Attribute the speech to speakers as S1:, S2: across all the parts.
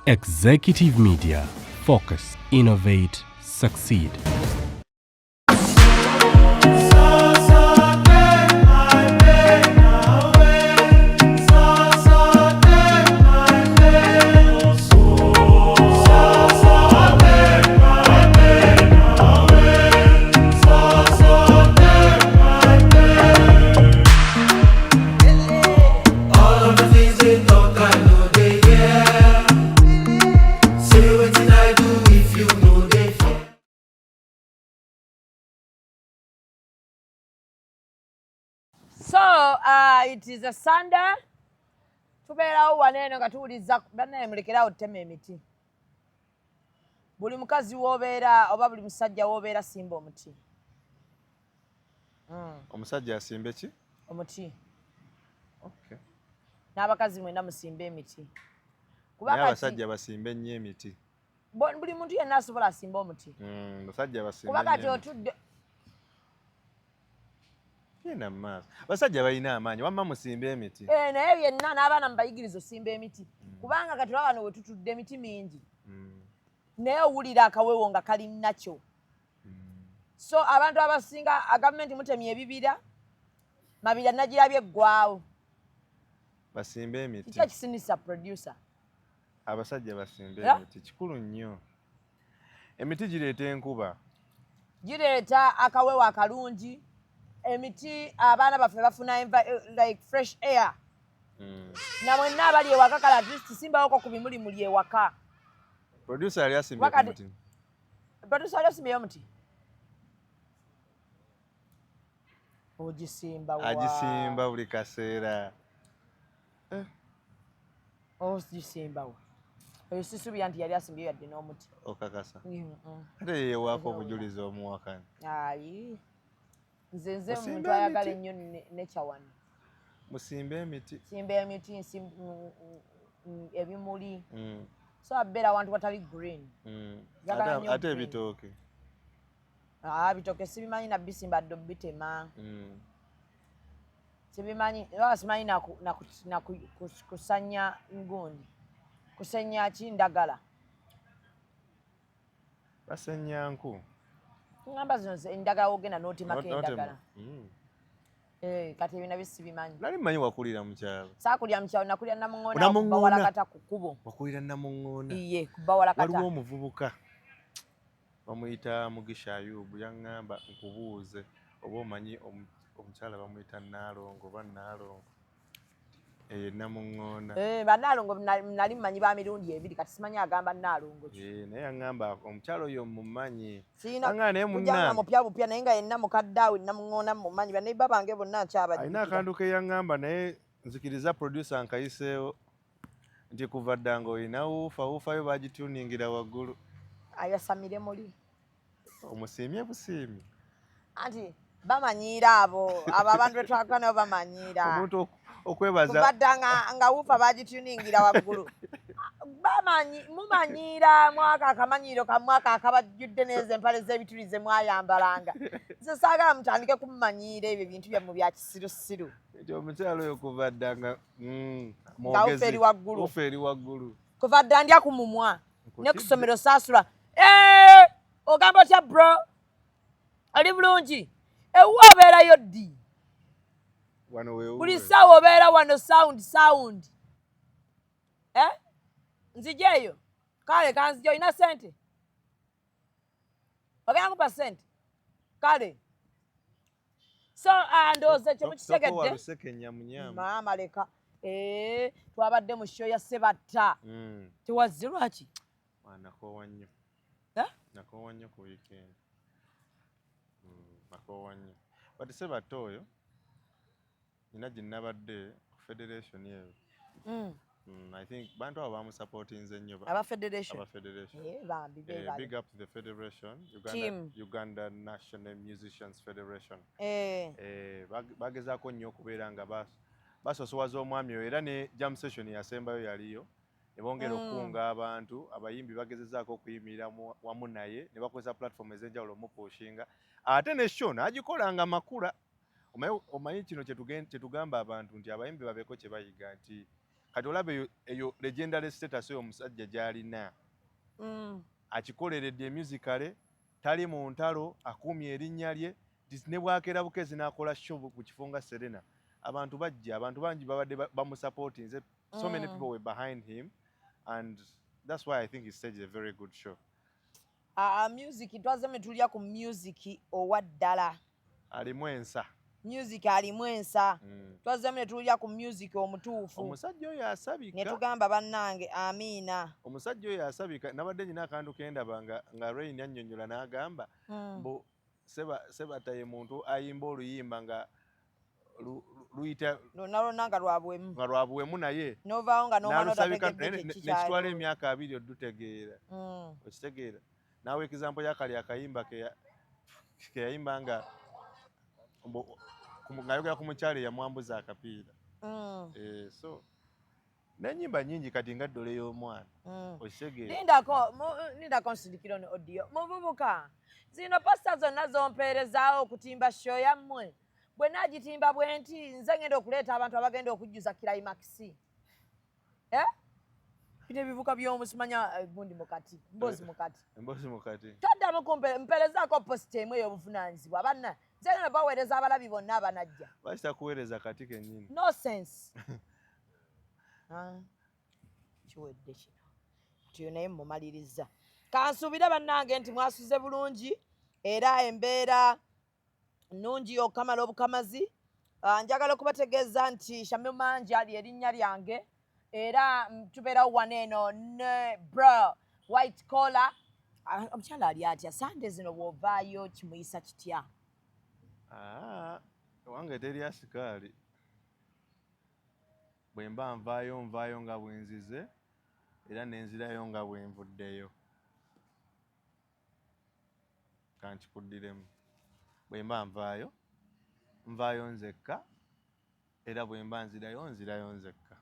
S1: Executive Media. Focus, innovate, succeed.
S2: All of the things they talk, I know they hear. Say wetin I do if you know they fear.
S3: So it is a Sunday. Tubeerawo wano eno nga tuwuliza bannaye mulekerawo ttema emiti. Buli mukazi w'obeera oba buli musajja w'obeera, simba omuti.
S4: Omusajja asimbe ki?
S3: Omuti.
S4: Okay.
S3: N'abakazi mwenna musimbe emiti. Kuba
S4: Naye
S3: kati
S4: abasajja basimbe nnyo emiti.
S3: Buli muntu yenna asobola asimba omuti.
S4: Basajja basimbe
S3: Kuba
S4: nnyo
S3: kati
S4: emiti.
S3: otudde
S4: Genda mu maaso. Basajja balina amaanyi, wamma musimbe emiti.
S3: Eh, naye yenna n'abaana mubayigiriza osimba emiti. Kubanga kati olaba wano we tutudde emiti mingi. Naye owulira akawewo nga kali nakyo. So abantu abasinga, gavumenti mutemye ebibira, Mabira nagirabye eggwawo.
S4: Basimbe emiti.
S3: Kiki ekisinisa, producer?
S4: Abasajja basimbe emiti, kikulu nnyo. Emiti gireeta enkuba.
S3: Gireeta akawewo akalungi. Emiti, abaana baffe bafuna like fresh air. Namwenna abali ewaka, kale at least simbawoko ku bimuli muli ewaka.
S4: Producer yali asimbye ku muti.
S3: Producer, ali osimbyeyo omuti? Ogisimba wa?
S4: Agisimba buli kaseera.
S3: Ogisimba wa? Oyo sisuubira nti yali asimbyeyo yadde n'omuti.
S4: Okakasa? Ate yeyewaako obujulizi omuwakanya.
S3: Ayi, nze
S4: Musimbe
S3: muntu ayagala
S4: emiti.
S3: ennyo nature wano.
S4: Musimbe emiti.
S3: Simba emiti, ebimuli. So abeera awantu watali green. Njagala nnyo
S4: Ate
S3: green.
S4: ebitooke?
S3: Ah, bitooke sibimanyi nabisimba dde obitema. Sibimanyi oba simanyi kusanya ngundi, kusenya ki, ndagala.
S4: Basenya nku.
S3: Ngamba zino endagala, wogenda n'otemako endagala. Eh, kati ebyo nabyo sibimanyi.
S4: Nali mmanyi wakulira mu kyalo.
S3: Saakulira mu kyalo, nakulira Namuŋoona.
S4: Namuŋŋoona.
S3: Bawalakata ku kkubo.
S4: Wakulira Namuŋŋoona?
S3: Iye, kubawalakata.
S4: Waliwo omuvubuka bamuyita Mugisha Ayubu, yaŋŋamba nkubuuze oba omanyi omukyala bamuyita Naalongo oba Naalongo eyo Namuŋŋoona.
S3: Eh, bannaalongo nali mmanyi ba mirundi ebiri, kati simanyi agamba Naalongo ki.
S4: Eh, naye yaŋŋamba omukyala oyo mumanyi.
S3: Sirina
S4: Aŋŋamba naye
S3: kujja nga
S4: munnange.
S3: mupya bupya, naye nga yenna mukadde awo Namuŋŋoona mumanyi, banneighbour bange bonna
S4: Alina
S3: nkyabajjukira.
S4: akantu ke yaŋŋamba, naye nzikiriza producer nkayiseewo, nti kuva dda ng'olina woofer, woofer yo bagituningira waggulu.
S3: Ayasamire muli.
S4: Omusiimye busiimi.
S3: Anti bamanyiira abo abantu betwagala nabo bamanyiira.
S4: Omuntu okwebaza.
S3: Kuva dda nga woofer bagituningira waggulu. Bamanyi, mumanyiira mwaka akamanyiiro kamwaka akabajjudde n'ezo empale z'ebituli ze mwayambalanga. Nze saagala mutandike kumumanyiira ebyo ebintu byammwe bya kisirusiru.
S4: Nti omukyala oyo kuva dda nga
S3: Nga woofer
S4: mwogezi.
S3: eri waggulu.
S4: Woofer eri waggulu.
S3: Kuva dda ndya ku mumwa. Ne ku
S4: Nkutidde.
S3: ssomero saasula. Eh, ogamba otya bro, oli bulungi? Ewuwe obeerayo ddi?
S4: Wano weewuwe.
S3: Buli ssaawa obeera wano, sound sound. Eh? Nzija eyo, kale kanzija. Olina sente? Ogenda kupa sente? Kale, so ndowooza ekyo
S4: Tokowa
S3: mukitegedde.
S4: luseke nyamunyamu.
S3: Maama leka. Eh, twabadde mu show ya Sebatta. Tewazze, lwaki?
S4: Ah, nakoowa nnyo.
S3: Eh?
S4: Nakoowa nnyo ku weekend. Nakoowa nnyo, but Sebatta oyo nina gye nabadde ku federation eyo. I think bantu abo bamusupportinze nnyo
S3: Aba federation.
S4: Aba federation.
S3: Eh, bambi.
S4: Eh,
S3: Beebale.
S4: big up to the federation, Uganda,
S3: Team.
S4: Uganda National Musicians Federation.
S3: Eh,
S4: Eh, bagezaako nnyo okubeera nga basosowaza omwami oyo, era ne jam session yasembayo yaliyo ne bongera okukunga abantu. Abayimbi bagezezaako okuyimirira wamu naye ne bakozesa platform ez'enjawulo omupushinga, ate ne show n'agikola nga makula. Omanyi kino kyetugamba abantu nti abayimbi babeeko kye bayiga nti Kati olaba eyo legendary status oyo omusajja gy'alina. Akikoleredde musically, tali mu ntalo, akuumye erinnya lye. Ne bwakeera bukeezi n'akola show ku kifo nga Serena, abantu bajja, abantu bangi babadde bamusupportinze. So many people were behind him and that's why I think he staged a very good show.
S3: Music twazemu ne tulya ku music owa ddala.
S4: Alimu ensa.
S3: Music alimu ensa. Twazemu ne tulya ku music omutuufu.
S4: Omusajja oyo asabika.
S3: Ne tugamba bannange amiina.
S4: Omusajja oyo asabika. Nabadde nyina akantu kendaba nga Rain annyonnyola n'agamba mbu Sebata ye muntu ayimba oluyimba nga luyita
S3: lwonna lwonna nga lwa buwemu.
S4: Nga lwa buwemu naye
S3: n'ovaawo nga n'omwana
S4: n'alusabika
S3: otategedde kye
S4: nekitwala
S3: kikyali.
S4: Emyaka 20 odutegeera. Okitegeera? Naawe example yakali akayimba ke yayimba nga ng'ayogera ku mukyala eyamwambuza akapiira. So n'ennyimba nnyingi kati nga ddole y'omwana. Okitegeera?
S3: Lindako nsindikira ono audio. Muvubuka, zino poster zonna zompeerezaawo okutimba show yammwe. Bwe naagitimba bwe nti nze ngenda okuleeta abantu abagenda okujjuza climax. Eh? Bino ebivuka by'omusimanya gundi mukati, mboozi mukati.
S4: Emboozi mukati.
S3: Toddamu mpeerezaako poster emu ey'obuvunaanyizibwa. Banna, nze ngenda baweereza abalabi bonna abanajja.
S4: Lwaki takuweereza kati kennyini?
S3: No sense. Ah, kiwedde kino. Kati naye mmumaliriza. Kansuubire bannange nti mwasuze bulungi era embeera nnungi okukamala obukamazi. Njagala okubategeeza nti Shamim Manja lye erinnya lyange era tubeerawo wano eno ne bro white collar. Omukyala ali atya? Sande zino bw'ovaayo kimuyisa kitya?
S4: Ah, wange teri asikaali. Bwe mba nvaayo, nvaayo nga bwe nzize era ne nzirayo nga bwe nvuddeyo. Kankikuddiremu. Bwe mba nvaayo, nvaayo nzekka era bwe mba nzirayo, nzirayo nzekka.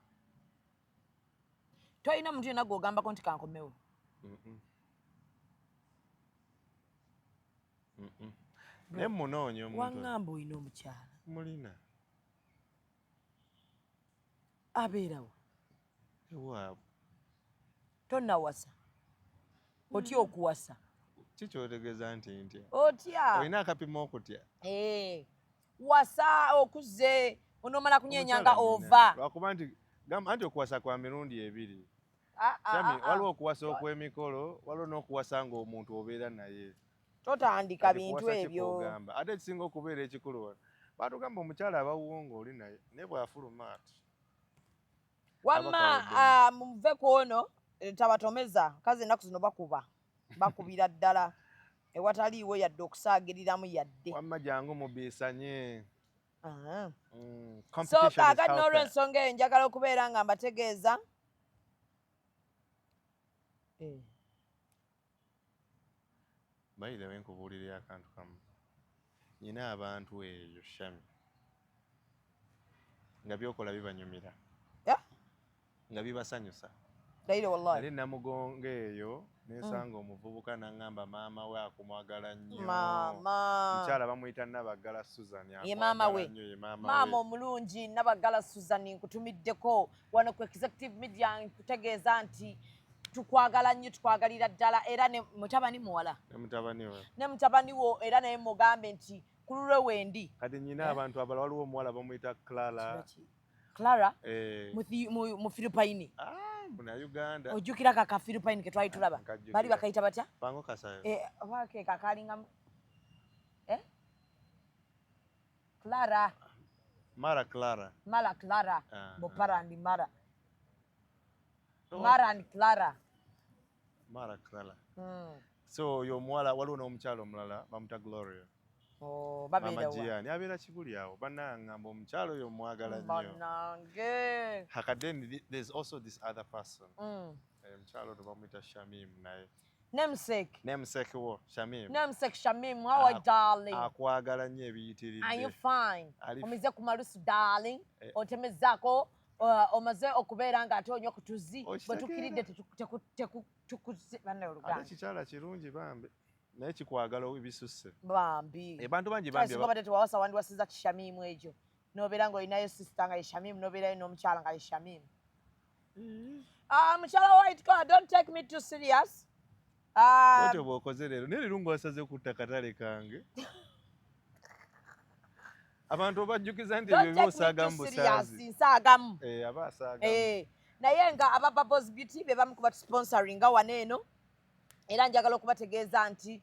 S3: Tolina muntu yenna gw'ogambako nti kankomewo?
S4: Mm-mm. Mm-mm. Naye munoonya omuntu.
S3: Waŋŋamba olina omukyala.
S4: Mulina.
S3: Abeerawo?
S4: Ewaabwe.
S3: Tonnawasa? Otya okuwasa?
S4: Ki kyotegeeza nti ntya?
S3: Otya?
S4: Olina akapimo okutya?
S3: Eh, wasa okuze onoomala kunyeenya nga
S4: Omukyala nina.
S3: ova.
S4: Lwakuba nti gamba anti okuwasa kwa mirundi ebiri.
S3: Ah, ah,
S4: Shami,
S3: ah, ah.
S4: waliwo okuwasa okw'emikolo, waliwo n'okuwasa ng'omuntu obeera naye.
S3: Totandika
S4: Kati
S3: bintu
S4: kuwasa ki
S3: ebyo.
S4: kw'ogamba? Ate ekisinga okubeera ekikulu wano, baatugamba omukyala abawuwo ng'oli naye, naye bw'afuluma ati.
S3: Wamma
S4: Abakawedde.
S3: Muve ku ono tabatomeza kazi ennaku zino bakuba bakubira ddala ewataliiwo yadde okusaagiriramu yadde.
S4: Wamma jangu mubiisanye.
S3: So
S4: Competition is
S3: kaakati
S4: healthy.
S3: n'olwensonga eyo njagala okubeera nga mbategeeza.
S4: By the way, nkubuulirayo akantu kamu. Nina abantu eyo Shami nga byokola bibanyumira. Nga bibasanyusa.
S3: Layira wallahi.
S4: Nali Namugongo eyo nensanga omuvubuka n'aŋŋamba maama we akumwagala nnyo.
S3: Maama.
S4: Mukyala bamuyita Nabaggala Susan.
S3: Ye maama we.
S4: Akwagala nnyo, ye maama
S3: Maama
S4: we.
S3: omulungi Nabaggala Susan nkutumiddeko wano ku Executive Media nkutegeeza nti tukwagala nnyo, tukwagalira ddala era ne mutabani muwala.
S4: Ne mutabani we.
S3: Ne mutabani wo era naye mugambe nti ku lulwe wendi.
S4: Kati nnyina abantu abalala waliwo omuwala bamuyita Clara.
S3: Clara?
S4: Eh.
S3: Mu Philippine.
S4: Ah, muna Uganda.
S3: Ojjukira ka Philippine ke twali tulaba?
S4: Nkajjukira.
S3: Bali bakayita batya?
S4: Bango Kasayo.
S3: Eh, oba ke kakalinga eh? Clara.
S4: Mara Clara.
S3: Mara Clara.
S4: Ah,
S3: Mupara and Mara.
S4: Oh.
S3: Mara and Clara.
S4: Mara Clara. So oyo omuwala waliwo n'omukyala omulala bamuta Gloria.
S3: Oh,
S4: Mama
S3: babeera wa?
S4: Gianni abeera Kibuli awo. Bannangamba omukyala oyo mwagala nnyo.
S3: Bannange.
S4: Haka then there's also this other person. Omukyala ono bamuyita Shamim naye.
S3: Namesake.
S4: Namesake wo Shamim.
S3: Namesake Shamim, how are you, darling?
S4: Akwagala nnyo ebiyitiridde.
S3: Are you fine?
S4: Ali
S3: Omize ku malusu darling.
S4: Eh.
S3: Otemezaako omaze okubeera ng'ate onywa ku tuzzi.
S4: Okitegeera.
S3: Bwe tukkiridde tukuze bannaye oluganda.
S4: Ate kikyala kirungi bambi. Naye kikwagala ebisusse.
S3: Bambi.
S4: Abantu bangi bambi
S3: Singa obadde tewawasa wandiwasizza ki Shamim ekyo. N'obeera ng'olinayo sister nga ye Shamim, n'obeerayo n'omukyala nga ye Shamim. Ah, mukyala White Collar, don't take me too serious. Ah,
S4: Bwotyo bw'okoze leero naye leero ng'osaze kutta katale kange. Abantu obajjukiza nti ebyo
S3: don't take me
S4: by'osaagamu
S3: too serious.
S4: busaazi.
S3: Nsaagamu.
S4: Eh, aba asaagamu.
S3: Eh, naye nga aba Bubbles Beauty be bamu ku batusponsoringa wano eno, era njagala okubategeeza nti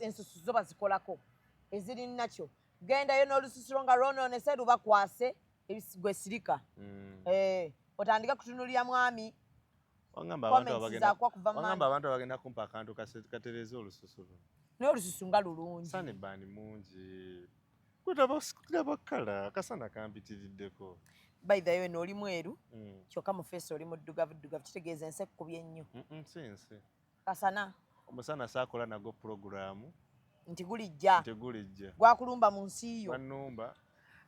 S3: ensusu zo bazikolako eziri nakyo, gendayo n'olususu lwo nga lwonoonese lubakwase gwe sirika. Eh, otandike kutunulira mwami.
S4: Wangamba abantu
S3: Comments
S4: abagenda
S3: zakuwa kuva mu
S4: wangamba
S3: manda.
S4: abantu abagenda kumpa akantu katereeza olususu luno.
S3: Naye olususu nga lulungi.
S4: Sunburn mungi. Kulaba kala akasana kampitiriddeko.
S3: By the way, oli mweru kyokka mu face oli muddugavu ddugavu, kitegeeza ensi ekkubye nnyo.
S4: Si nsi.
S3: Kasana.
S4: Omusana saakola nagwo pulogulaamu.
S3: Nti gulijja.
S4: Nti gulijja.
S3: Gwakulumba mu nsi yo.
S4: Gwanumba.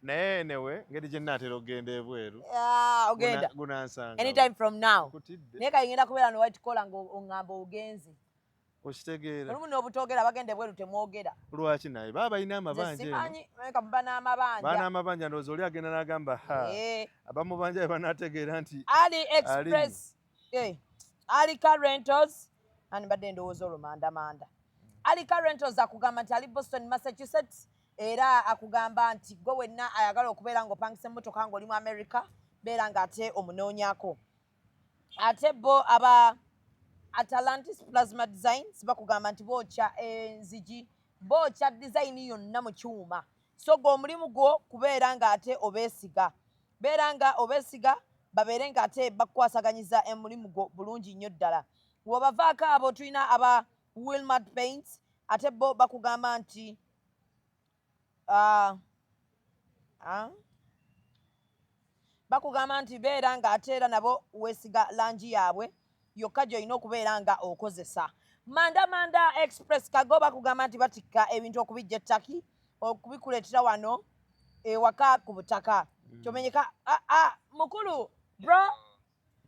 S4: Naye anyway, ngeri gye nnaatera okugenda ebweru.
S3: Ah, ogenda.
S4: Gunansanga.
S3: Anytime from now.
S4: Nkutidde.
S3: Naye kale ngenda kubeera no White Collar nga oŋŋamba ogenze.
S4: Okitegeera.
S3: Olumu n'obutoogera, bagenda ebweru temwogera.
S4: Lwaki naye baba balina
S3: Nze
S4: amabanja eno.
S3: simanyi, naye muba n'amabanja.
S4: Baana amabanja, ndowooza oli agenda n'agamba ha.
S3: Eh,
S4: Abamubanja bwe banaategeera nti
S3: Ali Express. Eh, Ali Car Rentals. Ani mbadde ndowooza olwo mandamanda. Ali Car Rentals akugamba nti ali Boston, Massachusetts, era akugamba nti gwe wenna ayagala okubeera ng'opangisa emmotoka ng'oli mu America, beera ng'ate omunoonyako. Ate bo aba Atlantis Plasma Designs bakugamba nti bookya enzigi, bookya design yonna mu kyuma. So gwe omulimu gwo kubeera ng'ate obeesiga, beera nga obeesiga, babeere ng'ate bakukwasaganyiza omulimu gwo bulungi nnyo ddala. Webavaako abo, tulina aba Wilmart Paints, ate bo bakugamba nti bakugamba nti beera ng'ate era nabo weesiga langi yaabwe yokka gy'olina okubeera nga okozesa. Manda Manda Express Cargo bakugamba nti batikka ebintu okubijja ettaki okubikuleetera wano ewaka ku butaka. Kyomenyeka. Ah, ah, mukulu bro,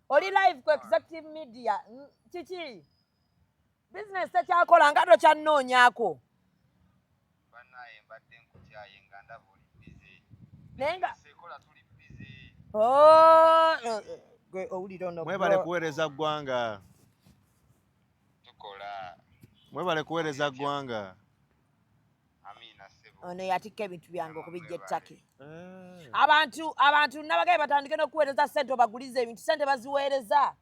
S3: oli live ku Executive Media. Kiki bizinesi tekyakola nga tokyannoonyaako?
S5: Bannaye, mbadde nkukyaye nga ndaba oli busy.
S3: Naye nga
S5: Sekola tuli busy.
S3: Oh, gwe owulira ono
S4: Mwebale
S3: bro.
S4: kuweereza ggwanga.
S5: Tukola.
S4: Mwebale kuweereza ggwanga.
S5: Amiina, ssebo.
S3: Ono yatikka ebintu byange okubijja ettaki.
S4: Eh.
S3: Abantu nabagaye batandike n'okuweereza ssente, obagulize ebintu, ssente baziweereza.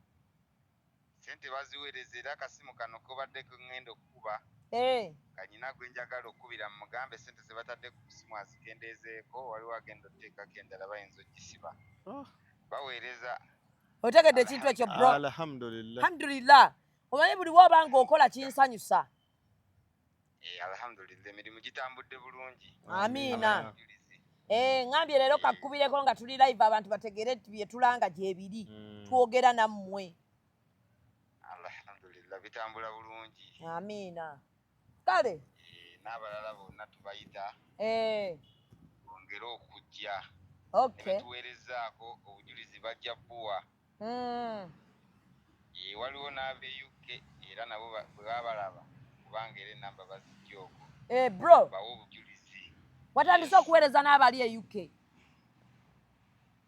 S5: Sente baziweereza, era akasimu kano kobadde ŋŋenda okukuba kanyina gwe njagala okukubira mugambe sente ze batadde ku simu azikendeezeeko, waliwo agenda otuteekako endala bayinza ogisiba.
S4: Oh.
S5: Baweereza.
S3: Otegedde ekintu ekyo, bro?
S4: Alhamdulillah.
S3: Alhamdulillah. Omanyi buli woba ng'okola kinsanyusa.
S5: Eh, alhamdulillah, emirimu gitambudde bulungi.
S3: Amiina.
S5: Abajulizi.
S3: Eh, ŋŋambye leero kakkubireko nga tuli live, abantu bategeere nti bye tulanga gyebiri. Twogera nammwe.
S5: Alhamdulillah, bitambula bulungi.
S3: Amiina, kale.
S5: Eh, n'abalala bonna tubayita bongere okujja ne betuweerezaako obujulizi, bajja buwa. Eh, waliwo n'ab'e UK era nabo bwe baba balaba, kubanga era enamba bazijja okwo
S3: Eh, bro,
S5: bawe obujulizi.
S3: Watandise okuweereza n'abali e UK?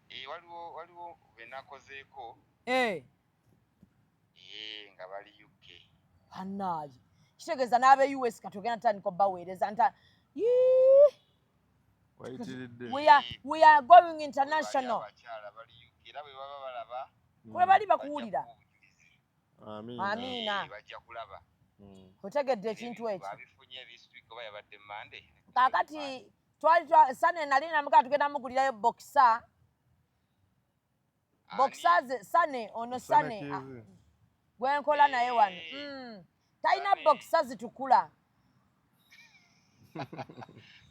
S5: Eh, waliwo be nakozeeko nga bali UK.
S3: Bannaaye, kitegeeza n'ab'e US kati ogenda tutandika obbaweereza nta. Yii!
S4: Wayitiridde.
S3: We are going international.
S5: Bali abakyala bali UK era bwe baba balaba
S3: Kwe bali
S5: bajja
S3: bakuwulira.
S5: kuwa obujulizi.
S4: Amiina.
S3: Amiina.
S5: Eh, bajja kulaba.
S3: Otegedde ekintu ekyo?
S5: Babifunye this week oba yabadde Monday.
S3: Kaakati twali sane nali namugaa tugenda mugulirayo boxer. Boxer ze sane ono sane, ah,
S4: Kizi.
S3: gwenkola naye wano. Talina
S5: Sane.
S3: boxer zitukula.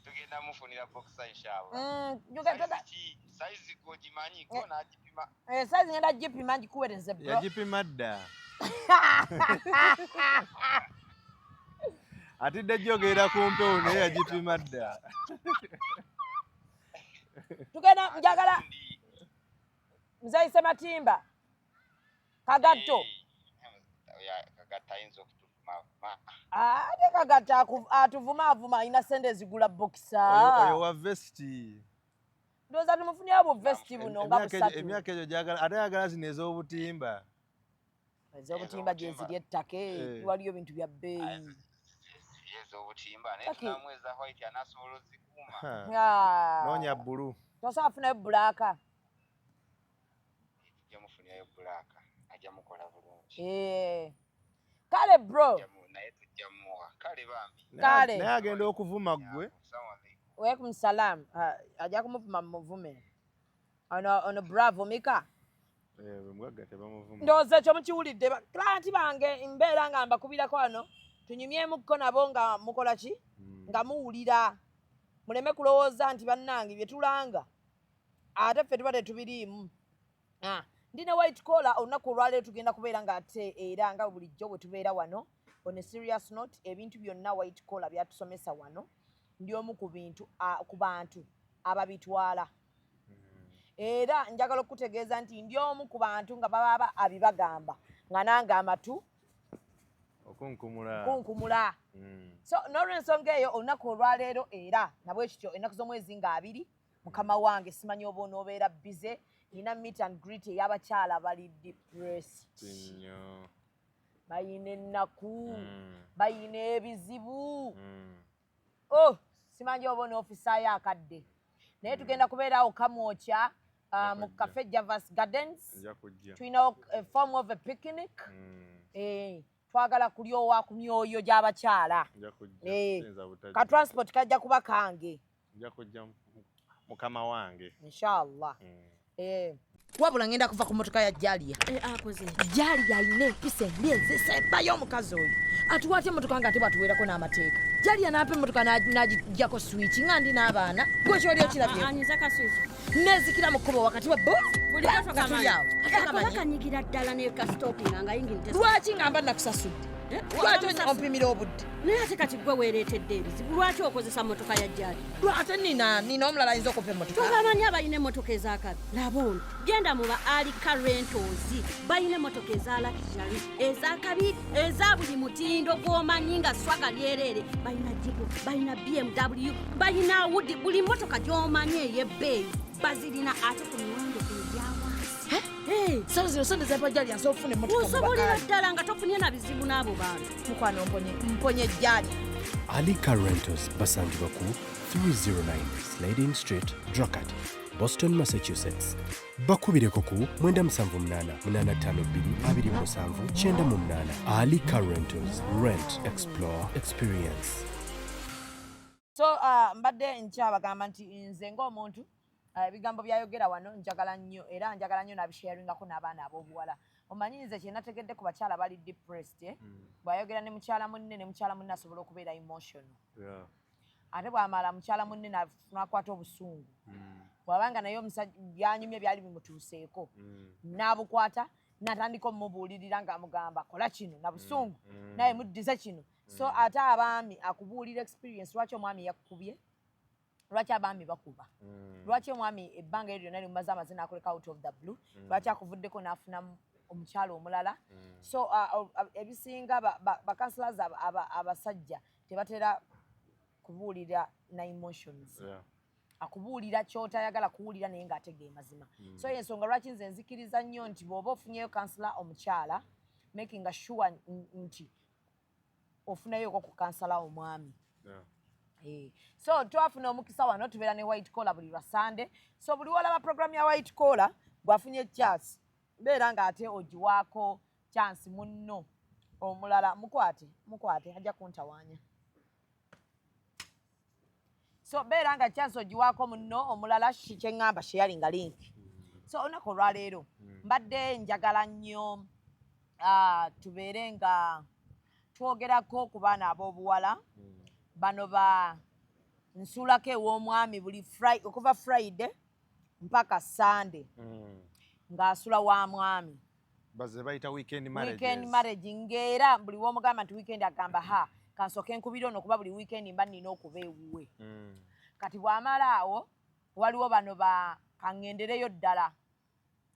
S5: Tugenda mufunira boxer inshallah. Size ki? Size gogimanyi ko n'agipima?
S3: Eh, size ngenda gipima ngikuweereze, bro.
S4: Yagipima dda, atidde jogera ku mpewo, naye yagipima dda.
S3: Tugenda njagala
S5: Ndi.
S3: Muzeeyi Sematimba kagatto.
S5: Eh, oya, kagatto ayinza okutuvuma.
S3: Ate kagatto atuvumaavuma, alina sente ezigula boxer.
S4: Oyo wa vesiti.
S3: Ndowooza tumufunyeyo buvesiti buno nga busatu.
S4: Emyaka egyo gyagala ate ayagala zino ez'obutimba.
S3: Ez'obutimba gyeziri ettaka
S4: Eh.
S3: waliyo bintu bya bbeeyi.
S5: Ez'obutimba naye tunamu eza white anasobola ozikuuma.
S3: Ah.
S4: Noonya bbulu.
S3: Tosobola kufunayo bbulaaka.
S5: Tujja mufunirayo bbulaaka ajja mukola bulungi.
S3: Eh. Kale bro.
S5: Naye tujja muwa. Kale bambi.
S3: Kale.
S4: Naye agenda okuvuma ggwe.
S3: Welaikum salam. Ajja kumuvuma muvume. Ono ono bravo Mika.
S4: Eh, mugagga tebamuvuma.
S3: Ndowooza ekyo mukiwulidde. Client bange mbeera nga mbakubirako wano tunyumyemuko nabo nga mukola ki? Nga muwulira. Muleme kulowooza nti bannange bye tulanga ate ffe tuba tetubiriimu. Ndi ne white collar olunaku olwaleero tugenda kubeera nga ate era nga bulijjo bwe tubeera wano on a serious note ebintu byonna white collar byatusomesa wano ndi omu ku bintu ku bantu ababitwala. Era njagala okutegeeza nti ndi omu ku bantu nga baba abibagamba nga nange amatu
S4: okunkumula.
S3: Kunkumula. So n'olwensonga eyo olunaku olwaleero era nabwe kityo ennaku z'omwezi nga 2 mukama wange simanyi oba onoobeera busy nina meet and greet ey'abakyala bali depressed.
S4: Nnyo.
S3: Bayina ennaku, bayina ebizibu. Oh, simanyi oba onoofisaayo akadde. Naye tugenda kubeerawo Kamwokya mu Cafe Javas Gardens. Tulinawo a form of a picnic. Twagala kulyowa ku myoyo gy'abakyala. Ka transport kajja kuba kange.
S4: Nja kujja mukama wange.
S3: Inshallah. Wabula ngenda kuva ku motoka ya Jalia.
S6: Akoze.
S3: Jalia alina empisa embi ezisembayo omukazi oyo. Atuwa atya emmotoka nga ate bw'atuweerako n'amateeka. Jalia n'ampa emmotoka n'agiggyako switch nga ndi n'abaana. Gwe ky'oli okirabye.
S6: Anyiza ka switch.
S3: Neezikira mu kkubo wakati wa bo.
S6: Bulijjo
S3: Nga tuli
S6: tokamanyi.
S3: awo. Ate kamanyi.
S6: Kanyigira ddala ne ka stopping nga yingini tesa.
S3: Lwaki ngamba nakusasudde? Lwaki ompimira obudde?
S6: Naye ate kati gwe weereetedde ebizibu. Lwaki okozesa mmotoka ya Jalia?
S3: Ate nina omulala ayinza okumpa emmotoka.
S6: Tobamanyi abalina emmotoka ez'akabi. Laba ono. Genda mu ba Alika Rentals. Balina emmotoka eza luxury, ez'akabi, eza buli mutindo gw'omanyi nga swaga lyereere. Balina Jeep, balina BMW, balina Audi, buli mmotoka gy'omanyi ey'ebbeeyi bazirina ate ku miwendo egya wansi.
S3: Sasa zino sente zampa Jalia nsobola okufuna emmotoka mu
S6: Osobolera
S3: Bakaali.
S6: ddala nga tofunye na bizibu n'abo bantu.
S3: Mukwano mponye Jalia.
S1: Alika Rentals basangibwa ku 309 Slading Street, Dracut, Boston, Massachusetts. Bakubireko ku 978 852 27 98. Alika Rentals, rent, explore, experience.
S3: So mbadde nkyabagamba nti nze ng'omuntu ebigambo byayogera wano njagala nnyo era njagala nnyo n'abisharingako n'abaana ab'obuwala. Omanyi nze kye nategedde ku bakyala bali depressed, bw'ayogera ne mukyala munne ne mukyala munne asobola okubeera emotional. Ate bw'amala mukyala munne n'akwata obusungu. Bw'abanga naye omusajja byanyumye byali bimutuuseeko. N'abukwata n'atandika omubuulirira ng'amugamba kola kino na busungu naye muddize kino. So ate abaami akubuulira experience lwaki omwami yakukubye, lwaki abaami bakuba, lwaki omwami ebbanga eryo lyonna limumaze amaze n'akuleka out of the blue, lwaki akuvuddeko n'afuna omukyala omulala. So ebisinga ba counselors abasajja tebatera kubuulira na emotions. Akubuulira ky'otayagala kuwulira naye ng'ategeera mazima. So ensonga lwaki nze nzikiriza nnyo nti bw'oba ofunyeyo counselor omukyala, making sure nti ofunayoko ku counselor omwami. So twafuna omukisa wano tubeera ne white collar buli lwa Sunday. So buli walaba program ya white collar bw'afunye chance beera ng'ate ogiwaako chance munno omulala mukwate ajja kuntawaanya. So beera nga chance ogiwaako munno omulala kye ŋŋamba sharing link. So olunaku olwaleero mbadde njagala nnyo tubeere nga twogerako ku baana ab'obuwala. Bano ba nsuulako ew'omwami buli okuva Friday mpaka Sunday ng'asula wa mwami.
S4: Baze bayita weekend marriages.
S3: Weekend marriage ng'era buli w'omugamba nti weekend agamba ha kansooke nkubire ono kuba buli weekend mba nnina okuba ewuwe. Kati bw'amala awo waliwo bano ba kaŋŋendereyo ddala.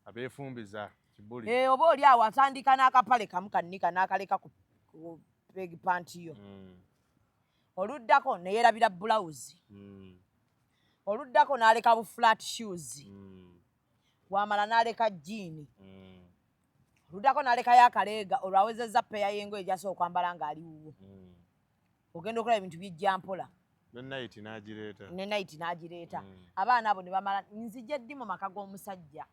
S4: Abeefumbiza kibuli.
S3: Oba oli awo atandika n'akapale kamu kannika n'akaleka ku peg panty yo. Oluddako ne yeerabira bulawuzi. Oluddako n'aleka bu flat shoes. Wamala n'aleka jean. Oluddako n'alekayo akaleega, olwo awezezza peya y'engoye gy'asobola okwambala ng'ali wuwo. Ogenda okulaba ebintu bijja mpola.
S4: Ne night n'agireeta.
S3: Ne night n'agireeta. Abaana abo ne bamala, nzija ddi mu maka g'omusajja,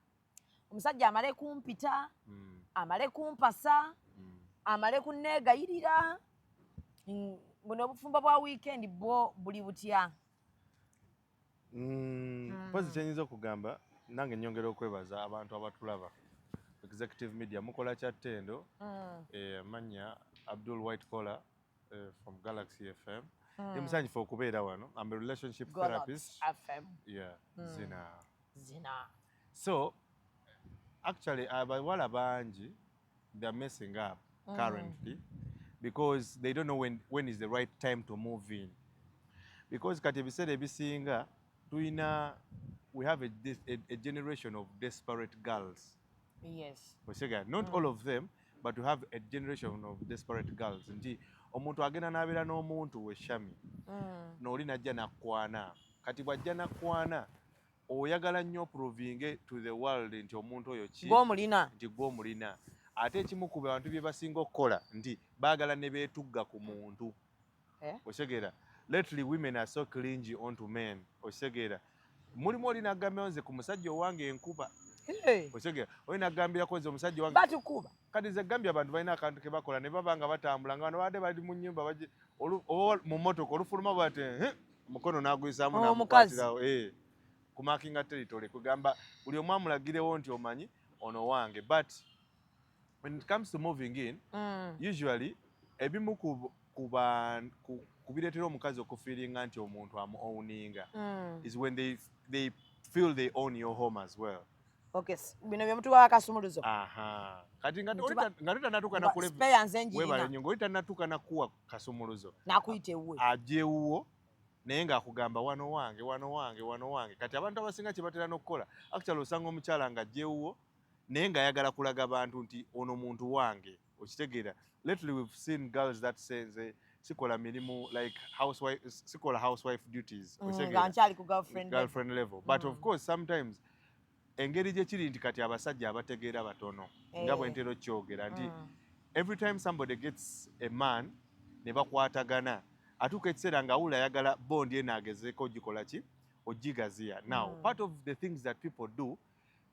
S3: omusajja amale kumpita, amale kumpasa, amale kunneegayirira. Buno obufumbo bwa weekend bwo buli butya?
S4: Mpozi kyenyinza okugamba, nange nyongera okwebaza abantu abatulaba, Executive Media, mukola kya ttendo. Amannya Abdul White Collar, from Galaxy FM. Ndi musanyufu okubeera wano. I'm a relationship therapist.
S3: FM.
S4: Yeah, zina.
S3: Zina.
S4: So actually abawala bangi, they're messing up currently because they don't know when is the right time to move in, because kati ebiseera ebisinga tulina, we have a generation of desperate girls. Osega, not all of them, but we have a generation of desperate girls nti omuntu agenda n'abeera n'omuntu we, Shami, n'oli najja nakwana. Kati bw'ajja nakwana, oyagala nnyo oprovinge to the world nti omuntu oyo ki?
S3: Gw'omulina.
S4: Nti gw'omulina. Ate ekimu ku bantu bye basinga okukola nti baagala ne beetugga ku muntu.
S3: Eh?
S4: Otegeera? Lately women are so clingy onto men. Otegeera? Mulimu oli nagambira, nze ku musajja owange enkuba.
S3: Hey.
S4: Otegeera? Oli nagambirako, nze omusajja owange
S3: Batukuba.
S4: Kati nze gambye abantu balina akantu ke bakola ne baba nga batambula, nga bano babadde bali mu nnyumba, oba mu mmotoka, olufuluma bwate omukono n'aguyisaamu.
S3: Oh, omukazi.
S4: N'amukwatirawo, kumarkinga territory, kugamba buli omu amulagirewo nti omanyi ono wange. But when it comes to moving in, usually ebimu ku bireetera omukazi okufeelinga nti omuntu amu owninga is when they feel they own your home as well.
S3: Okay, bino bye mutuwa akasumuluzo.
S4: Aha, kati nga nga totanatuuka
S3: Spare nze njirina.
S4: Webale nnyo, ng'oli tannatuuka nakuwa kasumuluzo,
S3: Nakuyita ewuwe.
S4: Ajja ewuwo naye ng'akugamba, wano wange, wano wange, wano wange. Kati abantu abasinga kye batera n'okukola, actually osanga omukyala ng'ajja ewuwo naye ng'ayagala kulaga bantu nti ono muntu wange. Okitegeera? Lately we've seen girls that say, nze sikola mirimu like housewife, sikola housewife duties. Okitegeera?
S3: Nga nkyali ku girlfriend.
S4: Girlfriend level. But of course sometimes engeri gye kiri nti kati abasajja abategeera batono, nga bwe ntera okyogera nti every time somebody gets a man ne bakwatagana, atuuka ekiseera nga awula ayagala bond eno agezeeko ogikola ki, ogigaziya. Now part of the things that people do,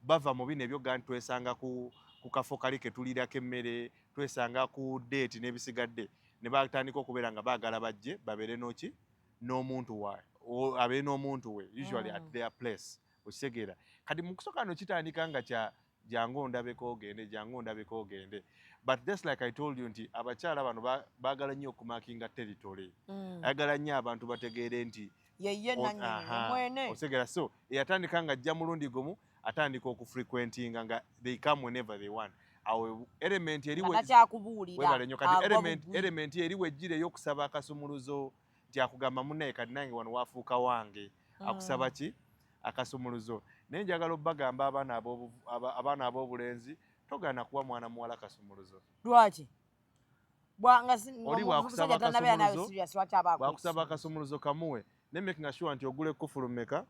S4: bava mu bino ebyoga nti twesanga ku kafo kali ke tulirako emmere, twesanga ku date n'ebisigadde, ne batandika okubeera nga baagala bajje babeere noki n'omuntu wa abeere n'omuntu we, usually at their place. Okitegeera? Kati mu kusooka no kitandika nga kya jangu ondabeko ogende, jangu ondabeko ogende. But just like I told you nti abakyala bano baagala nnyo okumarkinga territory. Ayagala nnyo abantu bategeere nti
S3: Yeye nannyini mwene.
S4: Otegeera? So eyatandika nga ajja mulundi gumu, atandika okufrequentinga nga they come whenever they want. Awo element eri
S3: Nga takyakubuulira.
S4: Webale nnyo. Kati
S3: Agwa
S4: element,
S3: bugwi.
S4: element eri wejjira ey'okusaba akasumuluzo, nti akugamba, munnaye, kati nange wano wafuuka wange. Akusaba ki? Akasumuluzo. Naye njagala obbagamba abaana ab'obulenzi, togaana kuwa mwana muwala kasumuluzo.
S3: Lwaki? Nga
S4: Oli
S3: omusajja
S4: bw'akusaba
S3: tannabeera nawe
S4: akasumuluzo,
S3: serious, lwaki aba akuwa
S4: bw'akusaba akasumuluzo kamuwe, ne making sure nti ogula ekufulu mmeka,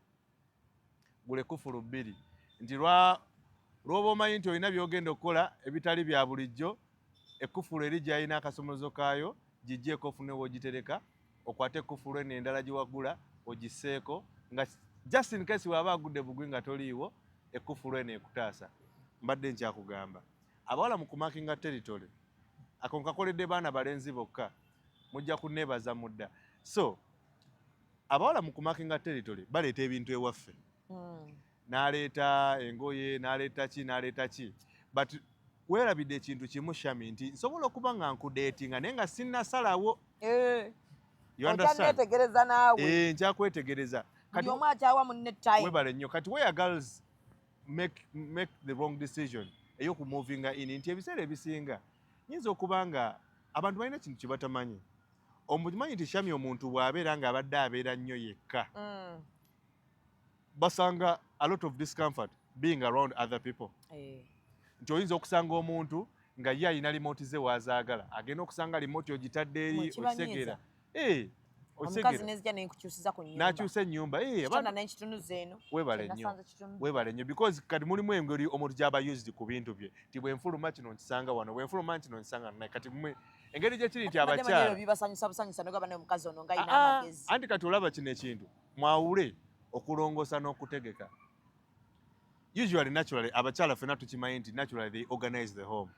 S4: gula ekufulu bbiri, nti lw'oba omanyi nti olina by'ogenda okukola ebitali bya bulijjo, ekufulu eri gy'alina akasumuluzo kaayo giggyeko, ofune w'ogitereka, okwate ekufulu eno endala gye wagula ogisseeko, nga just in case waba agudde bugwi nga toliiwo, ekufulu eno ekutaasa. Mbadde nkyakugamba, abawala mu kumarkinga territory, ako nkakoledde baana balenzi bokka, mujja kunneebaza mudda. So abawala mu kumarkinga territory baleeta ebintu ewaffe, n'aleeta engoye, n'aleeta ki, n'aleeta ki, but weerabidde ekintu kimu, Shami, nti nsobola okuba nga nkudatinga naye nga sinnasalawo. You understand?
S3: Okyanneetegereza naawe.
S4: Eh, nkyakwetegereza.
S3: Buli
S4: Kati
S3: omu akyawa munne time.
S4: Webale nnyo. Kati where girls make the wrong decision ey'okumovinga in, nti ebiseera ebisinga nyinza okuba nga abantu balina ekintu kye batamanyi. Omumanyi nti Shami, omuntu bw'abeera ng'abadde abeera nnyo yekka, basanga a lot of discomfort being around other people, nti oyinza okusanga omuntu nga ye alina remote ze waazaagala, agenda okusanga remote ogitadde eri.
S3: Mwe kibanyiiza.
S4: Okitegeera? Eh,
S3: Omukazi nenzija nenkukyusiza ku nyumba.
S4: Nakyusa ennyumba.
S3: Eh, kitanda nenkitunuza eno.
S4: Webale nnyo. Webale nnyo because kati mulimu engeri omuntu gy'aba used ku bintu bye. Nti bwe nfuluma kino nkisanga wano, bwe nfuluma kino nkisanga wano. Kati mwe engeri gye kiri nti abakyala
S3: bibasanyusa busanyusa nogamba naye omukazi ono nga alina amagezi.
S4: Anti kati olaba kino ekintu mwawule okulongoosa n'okutegeka. Usually naturally abakyala ffenna tukimanyi nti naturally they organize the home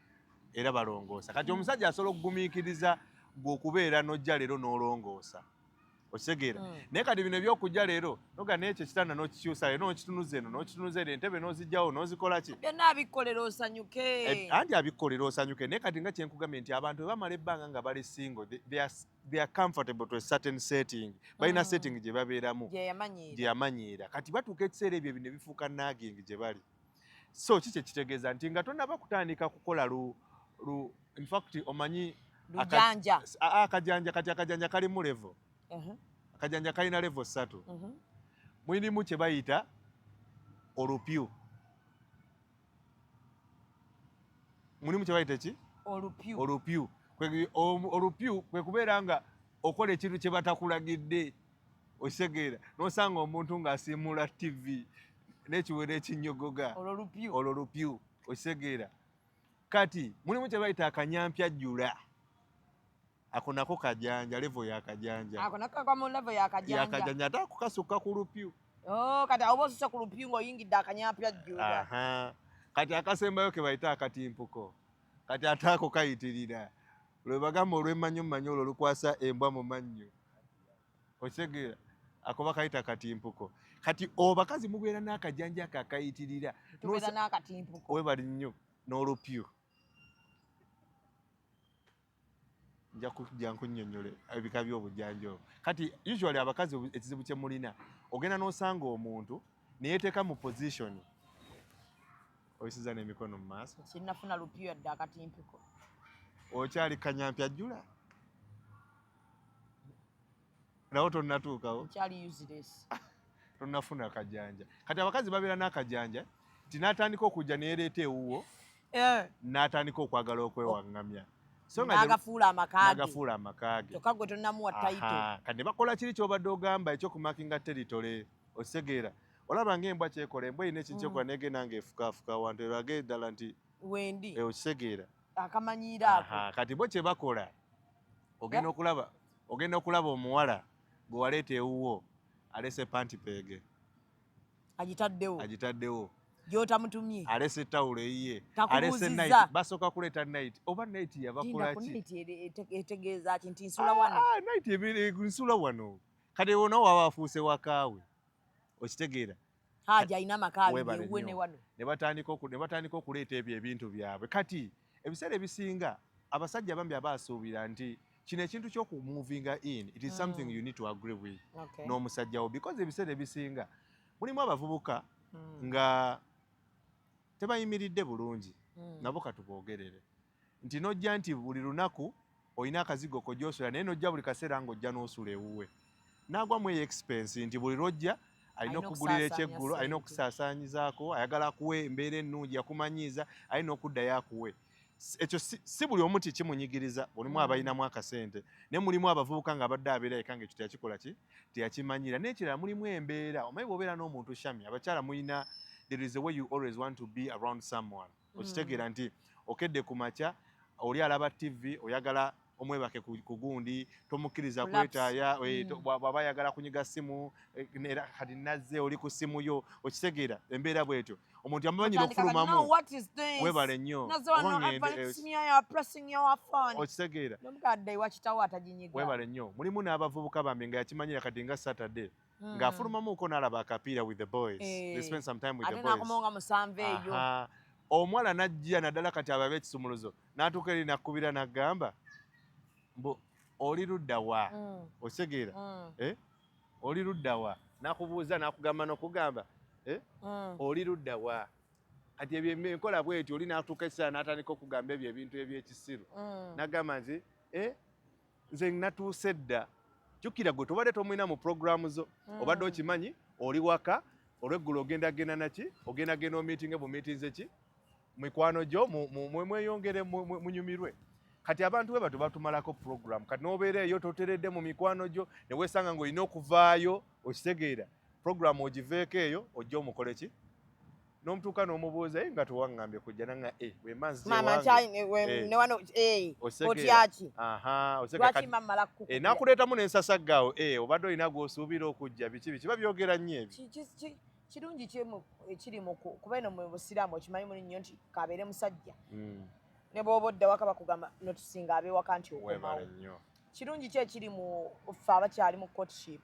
S4: era balongoosa. Kati omusajja asobola okugumiikiriza gwe okubeera n'ojja leero n'olongoosa. Okitegeera? Naye kati bino ebyokujja leero noga n'ekyo ekitanda n'okikyusa leero n'okitunuza eno n'okitunuza eno entebe n'ozigyawo n'ozikola ki?
S3: Byonna abikkolera osanyuke.
S4: Anti abikkolera osanyuke naye kati nga kye nkugambye nti abantu bwe bamala ebbanga nga bali single they are comfortable to a certain setting. Balina setting gye babeeramu.
S3: Gye yamanyiira.
S4: Gye yamanyiira. Kati batuuka ekiseera ebyo ne bifuuka nagging gye bali. So ki kye kitegeeza nti nga tonnaba kutandika kukola lu in fact omanyi
S3: lujanja.
S4: Akajanja kati akajanja kalimu level. Akajanja kalina level 3. Mulimu kye bayita olupyu. Mulimu kye bayita ki?
S3: Olupyu.
S4: Olupyu. Olupyu kwe kubeera nga okola ekintu kye batakulagidde. Okitegeera n'osanga omuntu ng'asiimuula TV n'ekiwero ekinyogoga.
S3: Olwo lupyu.
S4: Olwo lupyu. Okitegeera. Kati mulimu kye bayita akanyampyajjula. Ako nako kajanja, level ya kajanja.
S3: Ako nako kagwa mu level ya kajanja.
S4: Ya kajanja ate ako kasukka ku lupyu.
S3: Oh, kati awo oba osuse ku lupyu ng'oyingidde akanyampyajjula.
S4: Aha. Kati akasembayo ke bayita akatimpuko. Kati ate ako kayitirira. Lwe bagamba olw'emmannyo mmanyo olwo lukwasa embwa mu mannyo. Okitegeera? Ako bakayita katimpuko. Kati obakazi mubeera n'akajanja ako akayitirira.
S3: Tubeera n'akatimpuko.
S4: Webali nnyo n'olupyu. Nja kujja nkunnyonnyole ebika by'obujanja obwo. Kati usually abakazi ekizibu kye mulina ogenda n'osanga omuntu ne yeeteeka mu position. Oyisiza n'emikono mu maaso.
S3: Sinnafuna lupyu yadde akatimpiko.
S4: Okyali kanyampyajjula? Nawo tonnatuukawo?
S3: Nkyali useless.
S4: Tonnafuna kajanja. Kati abakazi babeera n'akajanja nti n'atandika okujja ne yeereeta ewuwo n'atandika okwagala okwewaŋŋamya. So nga
S3: N'agafuula amaka ge.
S4: N'agafuula amaka ge.
S3: Kyokka gwe tonnamuwa title.
S4: Kati ne bakola kiri ky'obadde ogamba eky'okumakinga territory. Okitegeera. Olaba ng'embwa kyekola, embwa erina ekintu kyekola n'egenda ng'efukaafuka awantu erage ddala nti
S3: Wendi.
S4: Okitegeera.
S3: Akamanyiiro ako.
S4: Kati bo kye bakola ogenda okulaba ogenda okulaba omuwala gwe waleeta ewuwo alese panti peege.
S3: Agitaddewo.
S4: Agitaddewo.
S3: Gy'otamutumye.
S4: Alese tawulo eyiye.
S3: Takubuuzizza.
S4: Alese night. Basooka kuleeta night. Oba night yabakola ki?
S3: Night etegeeza ki nti nsula wano?
S4: Night nsula wano. Kati wona waba afuuse wakaawe. Okitegeera.
S3: Haji alina amaka abiri ewuwe ne wano.
S4: Ne batandika okuleeta ebyo ebintu byabwe. Kati ebiseera ebisinga abasajja bambi abaasuubira nti kino ekintu ky'okumovinga in it is something you need to agree with n'omusajja wo because ebiseera ebisinga mulimu abavubuka nga tebayimiridde bulungi nabo katuboogerere nti n'ojja nti buli lunaku olina akazigo k'ojja naye n'ojja buli kaseera ng'ojja n'osula ewuwe n'agwamu eyo expense nti buli lw'ojja alina okugulira ekyeggulo, alina okusaasaanyizaako, ayagala akuwe embeera ennungi yakumanyiiza, alina okuddayo akuwe. Ekyo si buli omu ti kimunyigiriza, mulimu abalinamu akasente naye mulimu abavubuka ng'abadde abeera yekka ng'ekyo teyakikola ki teyakimanyira. N'ekirala mulimu embeera, omanyi bw'obeera n'omuntu Shami, abakyala mulina there is a way you always want to be around someone. Okitegeera nti okedde ku makya oli alaba TV oyagala omwebake ku gundi tomukkiriza kwetaaya bw'aba ayagala kunyiga ssimu era kati nazze oli ku ssimu yo okitegeera embeera bw'etyo omuntu amanyira okufulumamu webale nnyo okitegeera webale nnyo. Mulimu n'abavubuka bambi nga yakimanyira kati nga Saturday ng'afulumamuuko n'alaba akapiira with the boys. They spend some time with the boys. Omuwala n'ajja naddala kati abo ab'ekisumuluzo n'atuuka eri n'akkubira n'agamba mbu oli ludda wa okitegeera oli ludda wa n'akubuuza n'akugamba n'okugamba oli ludda wa kati ebyo enkola bw'etyo oli n'atuuka ekiseera n'atandika okugamba ebyo ebintu eby'ekisiru n'agamba nti nze natuuse dda. Jjukira gwe tobadde tomulina mu programu zo obadde okimanyi oli waka olweggulo ogenda genda naki ogenda genda omiitinge bumiitinze ki mikwano gyo mweyongere munyumirwe. Kati abantu bwe batyo batumalako program. Kati n'obeera eyo toteredde mu mikwano gyo, ne weesanga ng'olina okuvaayo, okitegeera, program ogiveeko eyo ojja omukole ki, n'omutuuka n'omubuuza, "Eh, nga tewaŋŋambye kujja?" Nanga, "Eh, bwe mba nzije
S3: Maama
S4: wange."
S3: nkyali ne wano
S4: Osegeera.
S3: Otyaki?
S4: Aha, osegeera.
S3: Lwaki mamala kukukubira?
S4: Nakuleetamu n'ensasagga awo, obadde olina gw'osuubira okujja, biki biki babyogera nnyo ebyo.
S3: Kirungi ki ekiri mu kuba eno mu busiraamu okimanyi muli nnyo nti kabeere musajja ne bw'oba odda waka bakugamba notusinga ab'ewaka nti okomawo.
S4: Weebale nnyo.
S3: Kirungi ki ekiri mu ffe abakyali mu courtship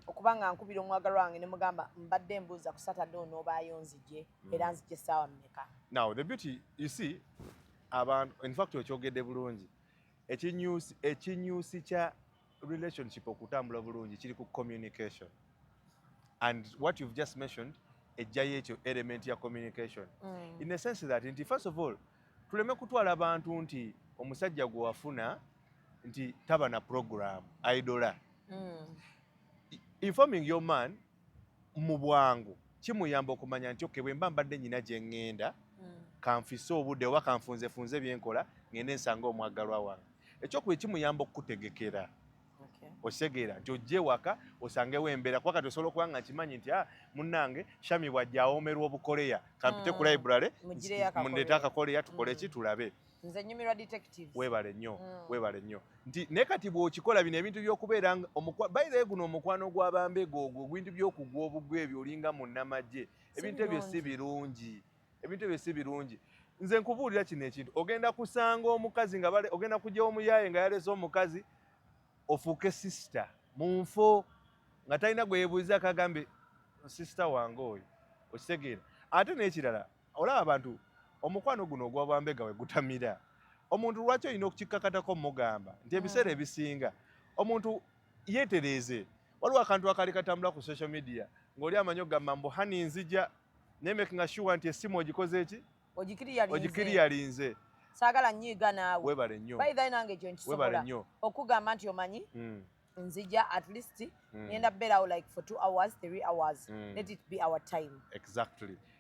S3: okuba nga nkubira omwagalwa wange ne mugamba, "Mbadde mbuuza ku Saturday onoobaayo nzije, era nzije essaawa mmeka?"
S4: Now the beauty, you see, abantu, in fact okyogedde bulungi, ekinyusi kya relationship okutambula bulungi kiri ku communication, and what you've just mentioned ejjayo ekyo element ya communication, in the sense that nti first of all tuleme kutwala bantu nti omusajja gwe wafuna nti taba na program idola. Informing your man mu bwangu kimuyamba okumanya nti, "Okay, bwe mba mbadde nyina gye ŋŋenda, kanfise obudde oba kanfunzefunze byenkola ŋŋende nsanga omwagalwa wange." Ekyokubiri, kimuyamba okukutegekera. Okitegeera nti ojje ewaka osangewo embeera, kuba kati osobola okuba nga nkimanyi nti, "Ah, munnange Shami bw'ajja awoomerwa obukoleya, kampite ku library
S3: Mugireyo akakoleya.
S4: Mundeete akakoleya tukole ki, tulabe."
S3: Nze nyumirwa detectives.
S4: Weebale nnyo. Weebale nnyo. Nti naye kati bw'okikola bino ebintu by'okubeera nga by the way, guno omukwano gw'abambega ogwo, ebintu by'okugwa obugwa ebyo, olinga munnamagye, ebintu ebyo si birungi, ebintu ebyo si birungi. Nze nkubuulira kino ekintu, ogenda kusanga omukazi nga ogenda kujja omuyaaye nga yalese omukazi, ofuuke sister mu nfo nga talina gwe yeebuuza, akagambe sister wange oyo, okitegeera? Ate n'ekirala, olaba abantu omukwano guno ogwabambega we gutamira omuntu, lwaki olina okukikkakatako mugamba nti ebiseera ebisinga omuntu yeetereeze? Waliwo akantu akali katambula ku social media ng'oli amanyi okugamba mbu, "Honey, nzija," naye making sure nti essimu ogikoze eki?
S3: Ogikiriyalinze.
S4: Ogikiriyalinze.
S3: Saagala nyiiga naawe.
S4: Weebale nnyo.
S3: By the way, nange ekyo
S4: Weebale
S3: nkisobola
S4: nnyo.
S3: okugamba nti, "Omanyi, nzija, at least ngenda beerawo like for 2 hours, 3 hours. Let it be our time."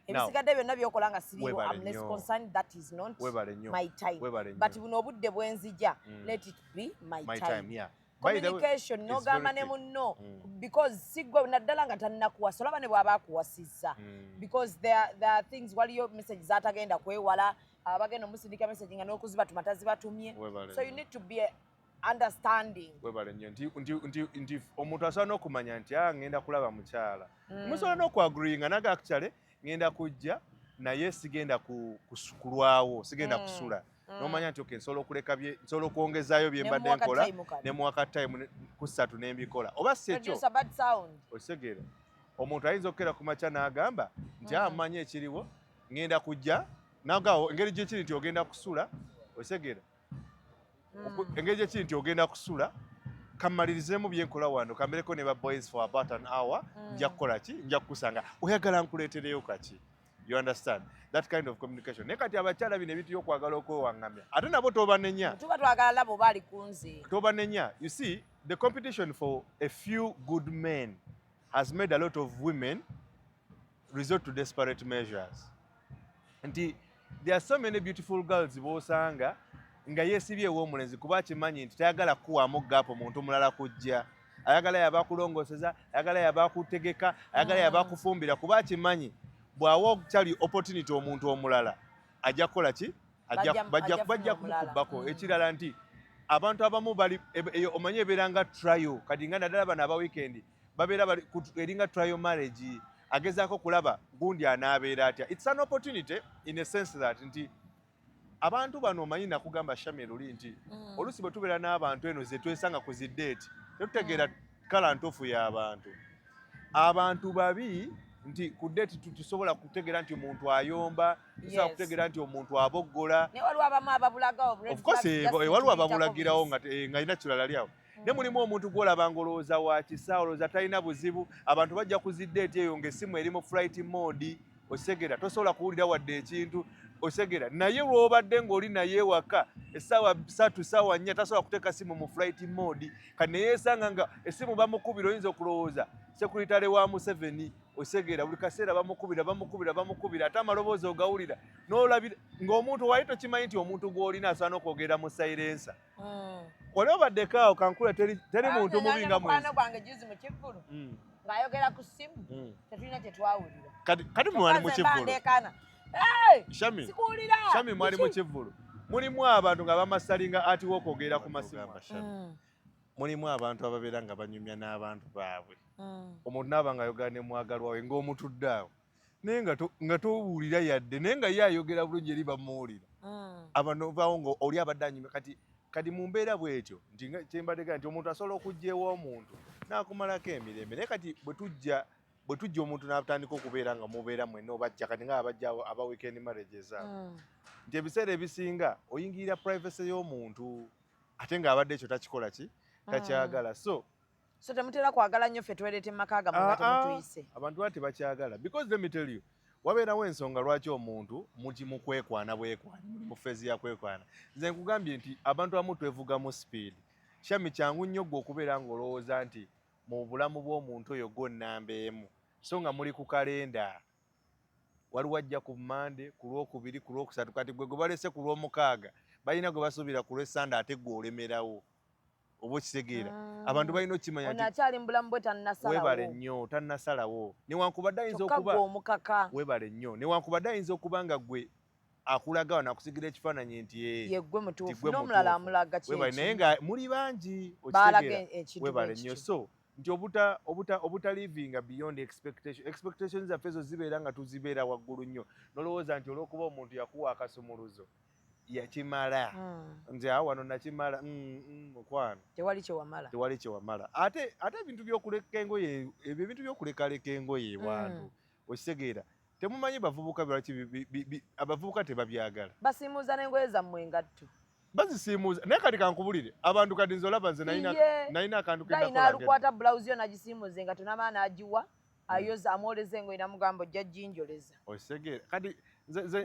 S4: Now,
S3: Ebisigadde byonna byokola nga siriiwo,
S4: Weebale
S3: I'm less
S4: nnyo.
S3: concerned, that is not
S4: Weebale nnyo.
S3: my time.
S4: Weebale
S3: But
S4: nnyo.
S3: buno obudde bwenzija, let it be my
S4: My
S3: time.
S4: time, yeah. By the way,
S3: Communication,
S4: it's
S3: n'ogamba
S4: very
S3: ne
S4: key.
S3: munno, because si gwe naddala nga tannakuwasa, olaba ne bw'aba akuwasizza, because there are things, waliyo message z'atagenda kwewala, abagenda omusindika message nga n'okuzibatuma tazibatumye.
S4: Weebale
S3: So you
S4: nnyo.
S3: need to be understanding.
S4: Weebale nnyo. Nti omuntu asobola n'okumanya nti, "Ah, ngenda kulaba mukyala." Musobola n'okuagreeinga naga, "Actually ngenda kujja, naye sigenda kulwawo, sigenda kusula." N'omanya nti, "Okay, nsobola okuleka bye, nsobola okwongezaayo bye mbadde
S3: Ne muwaka
S4: nkola
S3: time kano.
S4: ne muwaka time ku 3 nembikola." Oba si ekyo,
S3: Producer, bad sound.
S4: Okitegeera, omuntu ayinza okukera ku makya n'agamba nti, "Ah, mmanyi ekiriwo, ngenda kujja," nagawo engeri gyekiri nti ogenda kusula, okitegeera? Engeri gyekiri nti ogenda kusula, kammalirizeemu byenkola wano, kambereko ne ba boys for about an hour, nja kukola ki, nja kukusanga, oyagala nkuleetereyo kaki? You understand that kind of communication? Naye kati abakyala bino ebintu by'okwagala okwewaŋŋamya, ate nabo tobanenya.
S3: Tuba twagala laba oba ali ku nze.
S4: Tobanenya. You see, the competition for a few good men has made a lot of women resort to desperate measures, nti there are so many beautiful girls b'osanga nga yeesibye ew'omulenzi kuba akimanyi nti tayagala kuwaamu gap omuntu mulala kujja, ayagala yaba akulongoseza, ayagala yaba akutegeka, ayagala yaba akufumbira, kuba akimanyi bw'awa kyali opportunity omuntu omulala ajja kukola ki?
S3: Ajja
S4: Bajja
S3: kufuna omulala.
S4: kumukubbako. Ekirala nti abantu abamu bali eyo omanyi ebeera nga trial, kati nga naddala bano aba weekend babeera bali eringa trial marriage, agezaako kulaba gundi anaabeera atya. It's an opportunity in a sense that nti abantu bano, omanyi nakugamba Shami luli nti oluusi bwe tubeera n'abantu eno ze twesanga ku zi date, tetutegeera colour ntuufu y'abantu. Abantu babi nti ku date tusobola kutegeera nti omuntu ayomba, tusobola kutegeera nti omuntu aboggola.
S3: Naye waliwo abamu ababulagawo.
S4: Of course, waliwo ababulagirawo nga alina kirala lyawo, ne mulimu omuntu gw'olaba ng'olowooza wa kisa, olowooza talina buzibu. Abantu bajja ku zi date eyo ng'essimu eri mu flight mode, osegera tosobola kuwulira wadde ekintu, osegera. Naye lw'obadde ng'oli naye ewaka essaawa 3, ssaawa 4, tasobola kuteeka simu mu flight mode. Kati neyeesanga nga essimu bamukubira, oyinza okulowooza secretary wa Museveni. Osegeera buli kaseera bamukubira, bamukubira, bamukubira, ate amaloboozi ogawulira n'olabira ng'omuntu wali tokimanyi nti omuntu gw'olina asaana okwogera mu silencer. Wali obaddeko awo kankula teri, teri muntu mubi nga mwenzi.
S3: Mukwano gwange juzi mu kivvulu ng'ayogera ku ssimu, tetulina kye twawulira.
S4: Kati mwali mu
S3: Kyokka nze mba
S4: kivvulu.
S3: ndeekaana. Hey!
S4: Shami,
S3: Sikuwulira!
S4: Shami, mwali mu
S3: Biki?
S4: kivvulu. Mulimu abantu nga bamasalinga ati w'okwogera ku masimu. Mulimu abantu ababeera nga banyumya n'abantu baabwe. Omuntu naaba nga ayogera ne mwagalwa we ng'omutudde awo, naye nga towulira yadde, naye nga ye ayogera bulungi eri bamuwulira. Abantu ovaawo nga oli abadde anyumya. Kati mu mbeera bw'etyo nti nga kyembadde nti omuntu asobola okujja ew'omuntu n'akumalako emirembe, naye kati bwe tujja omuntu n'atandika okubeera nga mubeera mwenna obajja kati nga abajja aba weekend marriages abo, nti ebiseera ebisinga oyingirira privacy y'omuntu ate ng'abadde ekyo takikola ki takyagala, so
S3: So temutera kwagala nnyo ffe twereeta emaka gammwe nga
S4: Ah, ah,
S3: temutuyise.
S4: Abantu baba tebakyagala because let me tell you, wabeerawo ensonga lwaki omuntu muti mu kwekwana bwekwanyi, muli mu phase ya kwekwana. Nze nkugambye nti abantu abamu twevugamu speed. Shami, kyangu nnyo gwe okubeera ng'olowooza nti mu bulamu bw'omuntu oyo gwo nnamba emu, so nga muli ku kalenda, waliwo ajja ku Mande, ku Lwokubiri, ku Lwokusatu, kati gwe gwe balese ku Lwomukaaga, balina gwe basuubira ku Lwessanda, ate gwe olemerawo. Oba okitegeera? Abantu balina okukimanya
S3: Ono
S4: nti
S3: akyali mu bulamu bwe, tannasalawo.
S4: Weebale nnyo, tannasalawo, newankubadde ayinza
S3: Kyokka
S4: okuba
S3: gwe omukaka.
S4: Weebale nnyo, newankubadde ayinza okuba nga gwe akulaga wano akusigira ekifaananyi nti
S3: ye gwe
S4: nti
S3: mutuufu,
S4: gwe
S3: n'omulala
S4: mutuufu.
S3: amulaga.
S4: Weebale, naye
S3: Kyekimu.
S4: nga muli bangi.
S3: Baalaga
S4: Okitegeera?
S3: ekintu
S4: Weebale
S3: bwe
S4: nnyo.
S3: kityo.
S4: So nti obuta livinga beyond expectation, expectations zaffe ezo zibeera nga tuzibeera waggulu nnyo, nolowooza nti olw'okuba omuntu yakuwa akasumuluzo yakimala, nti awo wano nakimala. Mukwano,
S3: Tewali kyewamala.
S4: Tewali kyewamala. Ate ebintu by'okuleka engoye, ebyo ebintu by'okulekaleka engoye ewantu, okitegeera? Temumanyi bavubuka lwaki abavubuka tebabyagala.
S3: Basiimuuza n'engoye zammwe engatto.
S4: Bazisiimuuza, naye kati kankubulire, abantu kati nze olaba nze nalina nalina akantu
S3: Gayi
S4: kenakola.
S3: N'alukwata bulawuzi yo n'agisiimuuza engatto, n'amala n'agiwa ayoza, amwoleza engoye, namugamba ojja ginjoleza.
S4: Okitegeera? Kati nze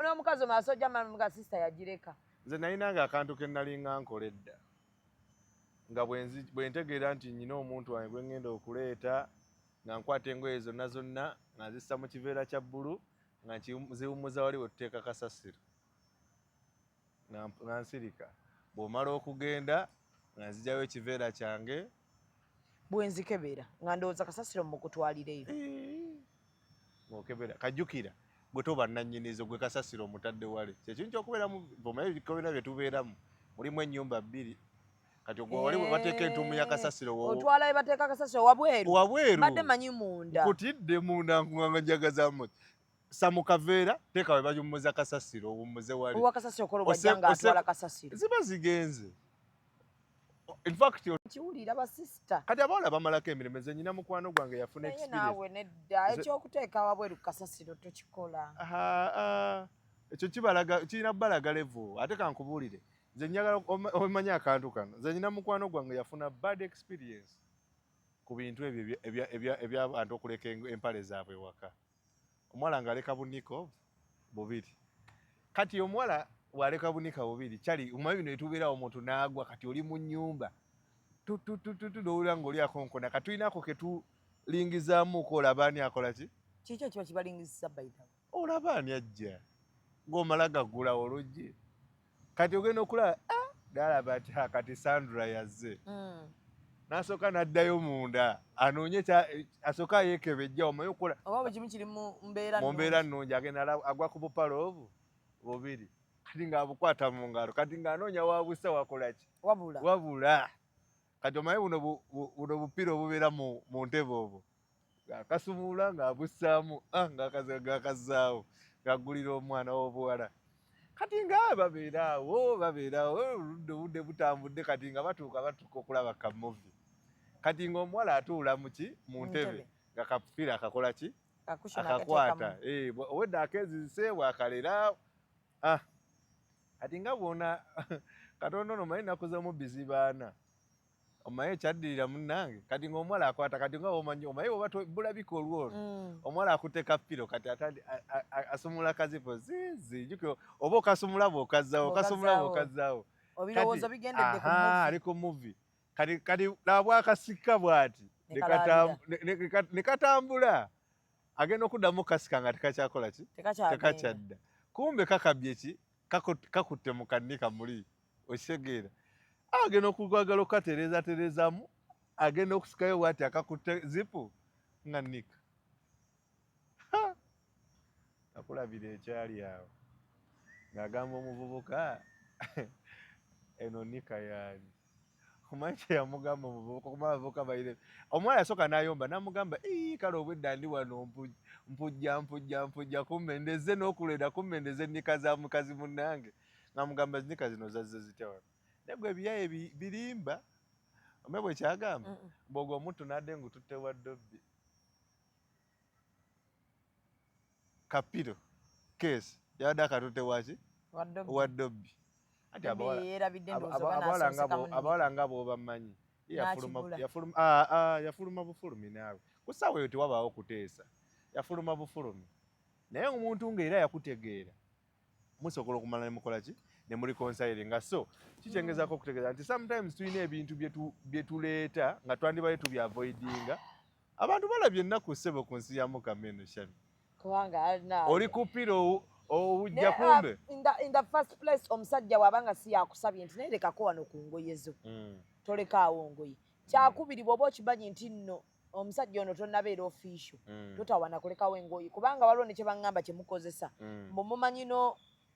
S3: N'omukazi omulala sojja mamuga sister yagireka.
S4: Nze nalinanga akantu ke nalinga nkola edda nga bwe ntegeera nti nyina omuntu wange gwe ŋŋenda okuleeta, nga nkwata engoye zonna zonna nga nzissa mu kiveera kya bbulu, nga nziwummuza wali we tuteeka kasasiro, nga nsirika. Bw'omala okugenda nga nzigyayo ekiveera kyange.
S3: Bwenzikebera nga ndowooza kasasiro mukutwalireyo.
S4: Ng'okebera kajjukira gwe toba nannyinizo, gwe kasasiro omutadde wale. Kyekintu kyokubeeramu, omanyi ebikomera bye tubeeramu mulimu ennyumba bbiri, kati ogwo wali we bateeka entuumu ya kasasiro
S3: Otwala we bateeka kasasiro wabweru?
S4: Wabweru.
S3: Mbadde manyi munda.
S4: Nkutidde munda nkuganga njagazamu sa mu kaveera, teeka we bayummuza kasasiro, owummuze wali.
S3: Owa kasasiro kola bwajja nga atwala kasasiro.
S4: Ziba zigenze, in fact.
S3: Kiwulira basisita.
S4: Kati abawala bamalako emirimu. Nze nyina mukwano gwange yafuna
S3: Naye
S4: experience.
S3: naawe nedda, ekyokuteeka wabweru ku kasasiro tokikola.
S4: Ah, ekyo kibalaga, kirina balaga level. Ate kankubuulire, nze njagala omanye akantu kano. Nze nyina mukwano gwange yafuna bad experience ku bintu ebyo eby'abantu okuleka empale zaabwe ewaka. Omuwala ng'aleka buniko bubiri. Kati omuwala bw'aleka bunika bubiri, kyali omanyi bino etubeerawo, omuntu n'agwa. Kati oli mu nnyumba tututututu, n'owulira ng'oli akonkona. Kati tulinako ke tulingizaamuko, olaba ani akola ki.
S3: Kiki ekiba kibalingizisa, by the way?
S4: Olaba ani ajja ng'omala gaggulawo oluggi. Kati ogenda okulaba, ah, nalaba nti "Ha, kati Sandra yazze." N'asooka n'addayo munda anoonye asooke ayeekebejja, omanyi okukola
S3: Oba buli kimu kiri mu mbeera
S4: mu mbeera
S3: nnungi.
S4: nnungi. Agenda agwa ku bupale obwo bubiri, kati ng'abukwata mu ngalo, kati ng'anoonya wabusa wakola ki.
S3: Wabula.
S4: Wabula kati omanyi buno buno bupiira obubeera mu ntebe obwo, ng'akasumulula ng'abussaamu, ah, ng'akazzaawo, ng'aggulira omwana w'obuwala. Kati nga babeera awo oludde, obudde butambudde, kati nga batuuka okulaba ka movie. Kati ng'omuwala atuula muki mu ntebe,
S3: ntebe.
S4: nga kapiira akakola ki,
S3: Kakushona.
S4: akakwata.
S3: Akateekamu.
S4: Obwedda akeezizise bwakalera, ah, kati nga bwona Katonda ono omanyi ennaku z'omubbi zibaana, omanyi ekyaddirira munnange. Kati ng'omuwala akwata, kati nga omanyi oba bulabika olwono, omuwala akutte kapiro, kati asumula kazipo zizi, jjukira oba okasumula bw'okazzaawo, okasumula
S3: Bw'okazzaawo.
S4: bw'okazzaawo.
S3: Ebirowoozo bigendedde ku
S4: Aha,
S3: movie.
S4: Ali ku movie. Kati laba bwakasika bw'ati
S3: Ne kalaalira.
S4: ne katambula. Agenda okuddamu kasika nga tekakyakola ki, tekakyadda. Kumbe kakabye ki, kakutte mu kannika muli, okitegeera? Agenda okukwagala okukatereeza tereezamu, agenda okusikayo bwati akakutte zipu nga nnika. Nakulabira ekyali awo ng'agamba omuvubuka, eno nika yaani? Omanyi kyeyamugamba omuvubuka? Okuba abavubuka bayire, omuwala yasooka n'ayomba n'amugamba, ii kale obwedda ndi wano mpujja mpujja mpujja, kumbe ndeze n'okulenda, kumbe ndeze nnika za mukazi munnange. Ng'amugamba, nika zino zazze zitya wano? Naye gwe ebiyaye birimba ome bwe kyagamba mbwogwo omuntu n'adde ngututte wa dobbi kapiro case yabadde akatutte waki, wa dobbi. Anti abawala nga bwobamanyi, yafuluma bufulumi naawe ku ssaawa eyo tewabaawo kuteesa, yafuluma bufulumi. Naye omuntu ng'era yakutegeera, musobola okumala ne mukola ki, ne mureconcilinga. So kikyengezaako okutegeeza nti sometimes tulina ebintu bye tuleeta nga twandibadde tubyavoidinga. Abantu balabye ennaku, ssebo, ku nsi ya Mukama eno, Shami.
S3: Kubanga
S4: oli ku pillow owujja kumbe.
S3: In the first place, omusajja bw'aba si yakusabye nti naye lekako wano ku ngoye zo, tolekaawo ngoye. Kyakubiri, bw'oba okimanyi nti nno omusajja ono tonnabeera official, totawana kulekawo engoye, kubanga waliwo ne kye baŋŋamba kye mukozesa, mbu mumanyi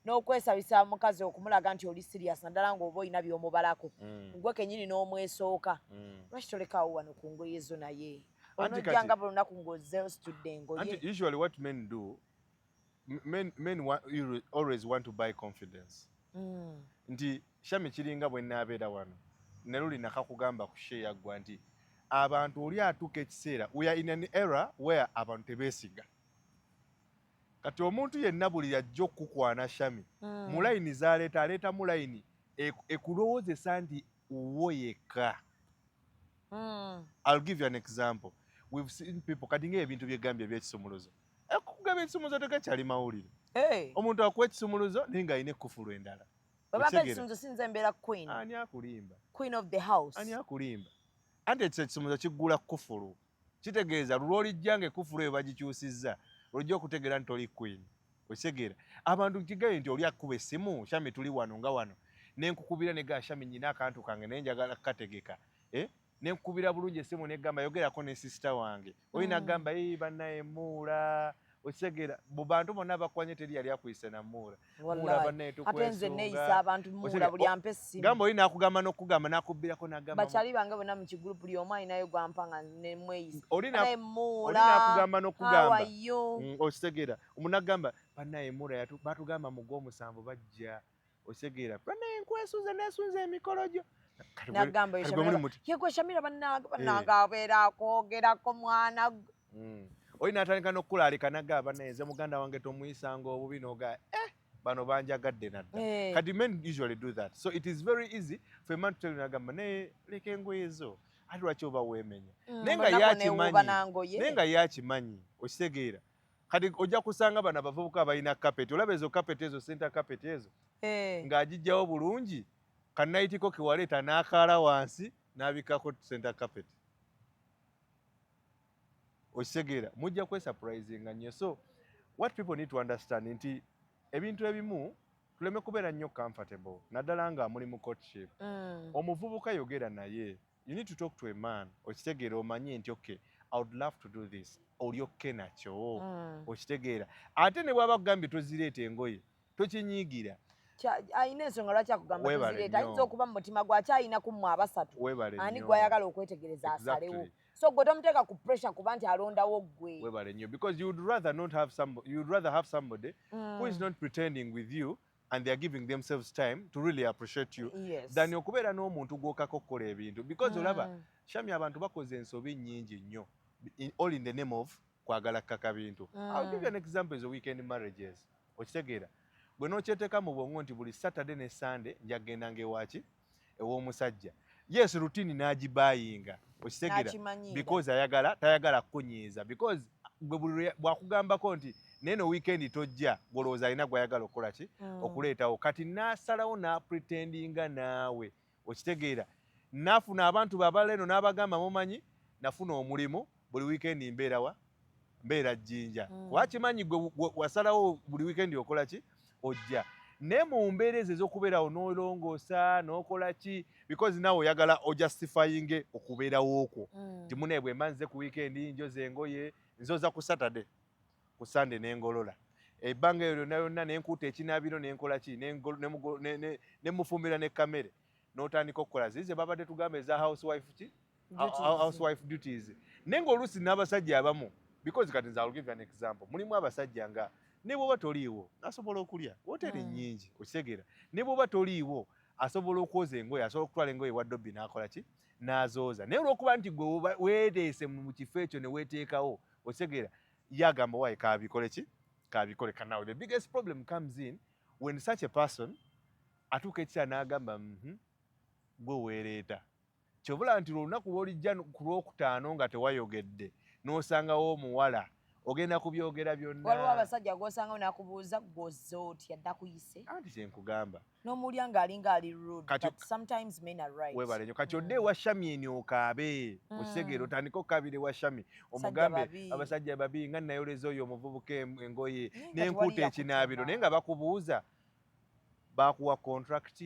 S3: n'okwesabisa mukazi okumulaga nti oli serious, naddala ng'oba olina by'omubalako, gwe kennyini n'omwesooka. Lwaki tolekaawo wano ku ngoye zo? Naye onojjanga buli lunaku ng'ozze ositudde engoye.
S4: Usually what men do, men always want to buy confidence. Nti Shami, kiringa bwe naabeera wano ne luli nakakugamba ku show yaggwa nti abantu oli atuuka ekiseera, we are in an era where abantu tebeesiga. Kati omuntu yenna buli yajja okukukwana, Shami, mu layini zaleeta, aleeta mu layini ekulowoozesa nti wo yekka. I'll give you an example. We've seen people kati ng'ebintu byegambye ebyekisumuluzo, ekugaba ekisumuluzo tegakyali mawulire. Omuntu akuwa ekisumuluzo naye ng'alina ekkufulu endala.
S3: Bwebampa ekisumuluzo, sinze mbeera queen.
S4: Ani akulimba?
S3: Queen of the house.
S4: Ani akulimba? Anti ekyo ekisumuluzo kiggula kufulu, kitegeeza lwolijja nga ekufulu eyo bagikyusizza, lwojja okutegeera nti toli queen. Okitegeera? Abantu kigaye nti oli akuba essimu, Shami, tuli wano nga wano, nenkukubira nega, Shami, nyina akantu kange naye njagala kukategeka, eh? Nenkukubira bulungi essimu negamba, yogerako ne sister wange oli. Nagamba, ei bannaye muula. Okitegeera? Mu bantu bonna bakwanye, teri yali akuyise na muula. Muula bannaye.
S3: Ate nze neeyisa abantu muula buli ampa essimu.
S4: Gamba oli nakugamba n'okugamba nakubbirako nagamba.
S3: Bakyali bange bonna mu kigurupu, buli omu alinayo gwampa nga nemweyisa.
S4: Oli
S3: muula.
S4: Nakugamba n'okugamba, okitegeera? Omunagamba, bannaye muula, batugamba mu gw'omusanvu bajja. Okitegeera? Bannaye nkwesunze, nesunze emikolo gyo.
S3: Nagamba, yegwe Shamira, bannange, bannange, abeera akwogerako mwana.
S4: Oli natandika n'okukulaalika nagamba, bannaye nze muganda wange tomuyisanga obubi, noga eh, bano banjagadde nadda. Kati men usually do that, so it is very easy for a man to tell you, nagamba, naye leka engoye zo, ate lwaki oba weemenya? Naye nga yakimanyi, naye nga yakimanyi. Okitegeera? Kati ojja kusanga bano abavubuka abalina kapeti, olaba ezo kapeti, ezo center kapeti ezo, ng'agijjawo bulungi kanayitiko kewaleeta n'akaala wansi n'abikako center carpet. Okitegeera? Mujja kwesurprisinga nnyo. So what people need to understand nti ebintu ebimu tuleme kubeera nnyo comfortable, naddala nga muli mu courtship. Omuvubuka yogera naye, you need to talk to a man. Okitegeera? Omanye nti okay, I would love to do this, olyokke nakyo. Okitegeera? Ate ne bw'aba kugambye tozireeta engoye, tokinyiigira.
S3: Alina ensonga lwaki akugamba tozireeta. Ayinza okuba mu mutima gwe akyalina ku mmwe abasatu ani gwayagala okwetegereza asalewo. So gwe tomuteeka ku pressure kuba nti alondawo ggwe.
S4: Webale nnyo, because you would rather not have some, you would rather have somebody who is not pretending with you and they are giving themselves time to really appreciate you than okubeera n'omuntu gw'okaka okukola ebintu, because olaba, Shami, abantu bakoze ensobi nnyingi nnyo all in the name of kwagala kkaka bintu. I'll give you an example, is weekend marriages. Okitegeera? Bwe n'okyeteeka mu bwongo nti buli Saturday ne Sunday njagendanga ewaki ew'omusajja, yes, routine n'agibayinga. Okitegeera? Because ayagala tayagala kukunyiiza, because gwe buli bwakugambako nti naye no weekend tojja, gwolowooza alina gwayagala okukola ki, okuleetawo. Kati n'asalawo n'apretendinga naawe. Okitegeera? Naafuna abantu babalala eno n'abagamba, mumanyi nafuna omulimu, buli weekend mbeerawa. Mbeera Jjinja. Wakimanyi gwe wasalawo buli weekend okola ki, ojja. Naye mu mbeera ezo ez'okubeerawo n'olongoosa n'okola ki, because naawe oyagala ojustifyinge okubeerawo okwo nti munaye bwe mba nze ku weekend njoza engoye, nzoza ku Saturday, ku Sunday nengolola ebbanga eryo lyonna lyonna, nenkuuta ekinaabiro, nenkola ki, nemufumbira ne kamere, n'otandika okukola zize babadde tugamba eza housewife ki, housewife duties. Naye ng'oluusi n'abasajja abamu, because kati nze I'll give you an example, mulimu abasajja nga ne bw'oba toliiwo asobola okulya woteeri nnyingi, okitegeera? Ne bw'oba toliiwo asobola okwoza engoye, asobola okutwala engoye wa dobbi n'akola ki, n'azooza. Naye olw'okuba nti gwe weereese mu kifo ekyo ne weeteekawo, okitegeera, ye agamba waaye kaabikole ki, kaabikole. Now the biggest problem comes in when such a person atuuka ekiseera n'agamba, gwe weereeta." Kyobula nti olunaku lw'olijja ku Lwokutaano nga tewayogedde n'osangawo omuwala, ogenda kubyogera byonna.
S3: Waliwo abasajja g'osangawo n'akubuuza, "Gw'ozze otya? Ddakuyise?"
S4: Anti kyenkugamba.
S3: N'omuwulya ng'alinga ali rude, but sometimes men are right.
S4: Weebale nnyo. Kati odde ewa Shami okaabe, okitegeera? Otandike okaabira ewa Shami, omugambe, "Abasajja babi, nga nayoleza oyo omuvubuka engoye, n'enkuuta ekinaabiro." Naye nga bakubuuza, bakuwa contract?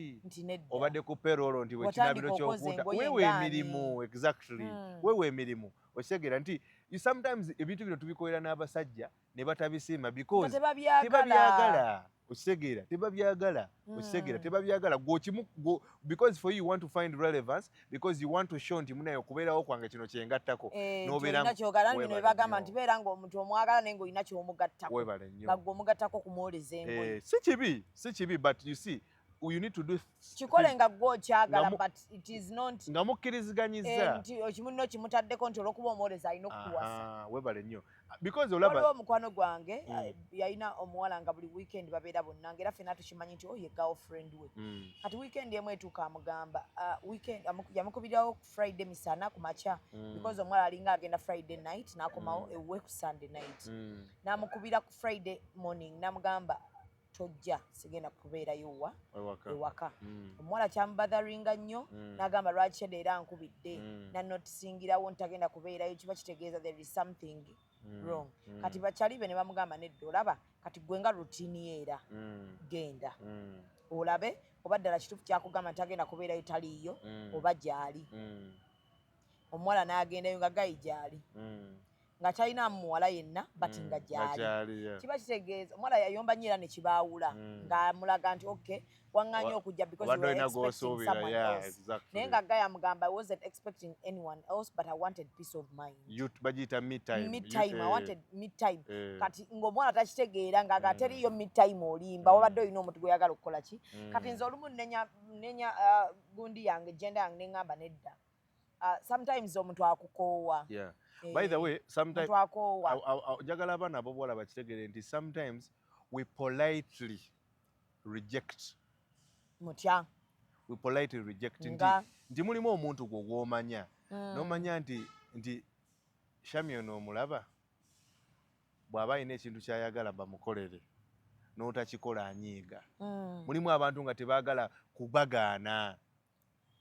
S4: Obadde ku payroll nti wekinabiro kyokuuta weewa emirimu? Exactly. Weewa emirimu. Okitegeera nti sometimes ebintu bino tubikolera n'abasajja ne batabisiima because tebabyagala. Okitegeera? Tebabyagala. Okitegeera? Tebabyagala. Gwokimu, because for you, you want to find relevance, because you want to show nti munaye okubeerawo kwange kino kyengattako.
S3: Eh, nobeera nti beera ng'omuntu omwagala naye ng'olina kyomugattako, nga gwe omugattako kumwoleza engoye.
S4: Eh, si kibi, si kibi, but you see, you need to do
S3: kikole nga gwe okyagala, but it is not
S4: nga mukkiriziganyiza.
S3: Eh, nti ekimunno kimutaddeko nti olwokuba omwoleza alina okukuwasa.
S4: Webale nnyo, because olaba
S3: waliwo omukwano gwange yalina omuwala nga buli weekend babeera bonna, nga era ffenna tukimanyi nti oye girlfriend we. Kati weekend emu etuuka amugamba, weekend yamukubirawo Friday misana ku makya, because omuwala alinga agenda Friday night n'akomawo ewuwe ku Sunday night. N'amukubira ku Friday morning n'amugamba, "Tojja, sigenda kubeerayo wa ewaka." Omuwala kyamubotheringa nnyo. N'agamba, "Lwaki edda era nkubidde nanotisingirawo ntagenda kubeerayo? Kiba kitegeeza there is something wrong." Kati bakyali be ne bamugamba, "Nedda, olaba kati gwe nga routine ye era genda olabe oba ddala kituufu kyakugamba nti agenda kubeerayo taliiyo oba gyali." Omuwala n'agendayo nga guy gyali, nga talina muwala yenna, but nga gyali. Kiba kitegeeza omuwala yayomba nnyo era ne kibaawula, ng'amulaga nti okay, waŋŋaanye okujja because you were expecting someone else. Naye nga guy amugamba, "I wasn't expecting anyone else, but I wanted peace of mind."
S4: Bagiyita me time.
S3: Me time, I wanted me time. Kati ng'omuwala takitegeera, ng'aga teriiyo me time, olimba, wabadde olina omuntu gweyagala okukola ki. Kati nze olumu nenya gundi yange, gender yange, neŋŋamba nedda. Sometimes omuntu akukoowa.
S4: By the way, sometimes
S3: akoowa.
S4: Njagala abaana ab'obuwala bakitegere nti sometimes we politely reject.
S3: Mutya?
S4: We politely reject nti mulimu omuntu gwo gw'omanya, n'omanya nti Shami ono omulaba bw'aba alina ekintu ky'ayagala bamukolere, n'otakikola anyiiga. Mulimu abantu nga tebaagala kubagaana,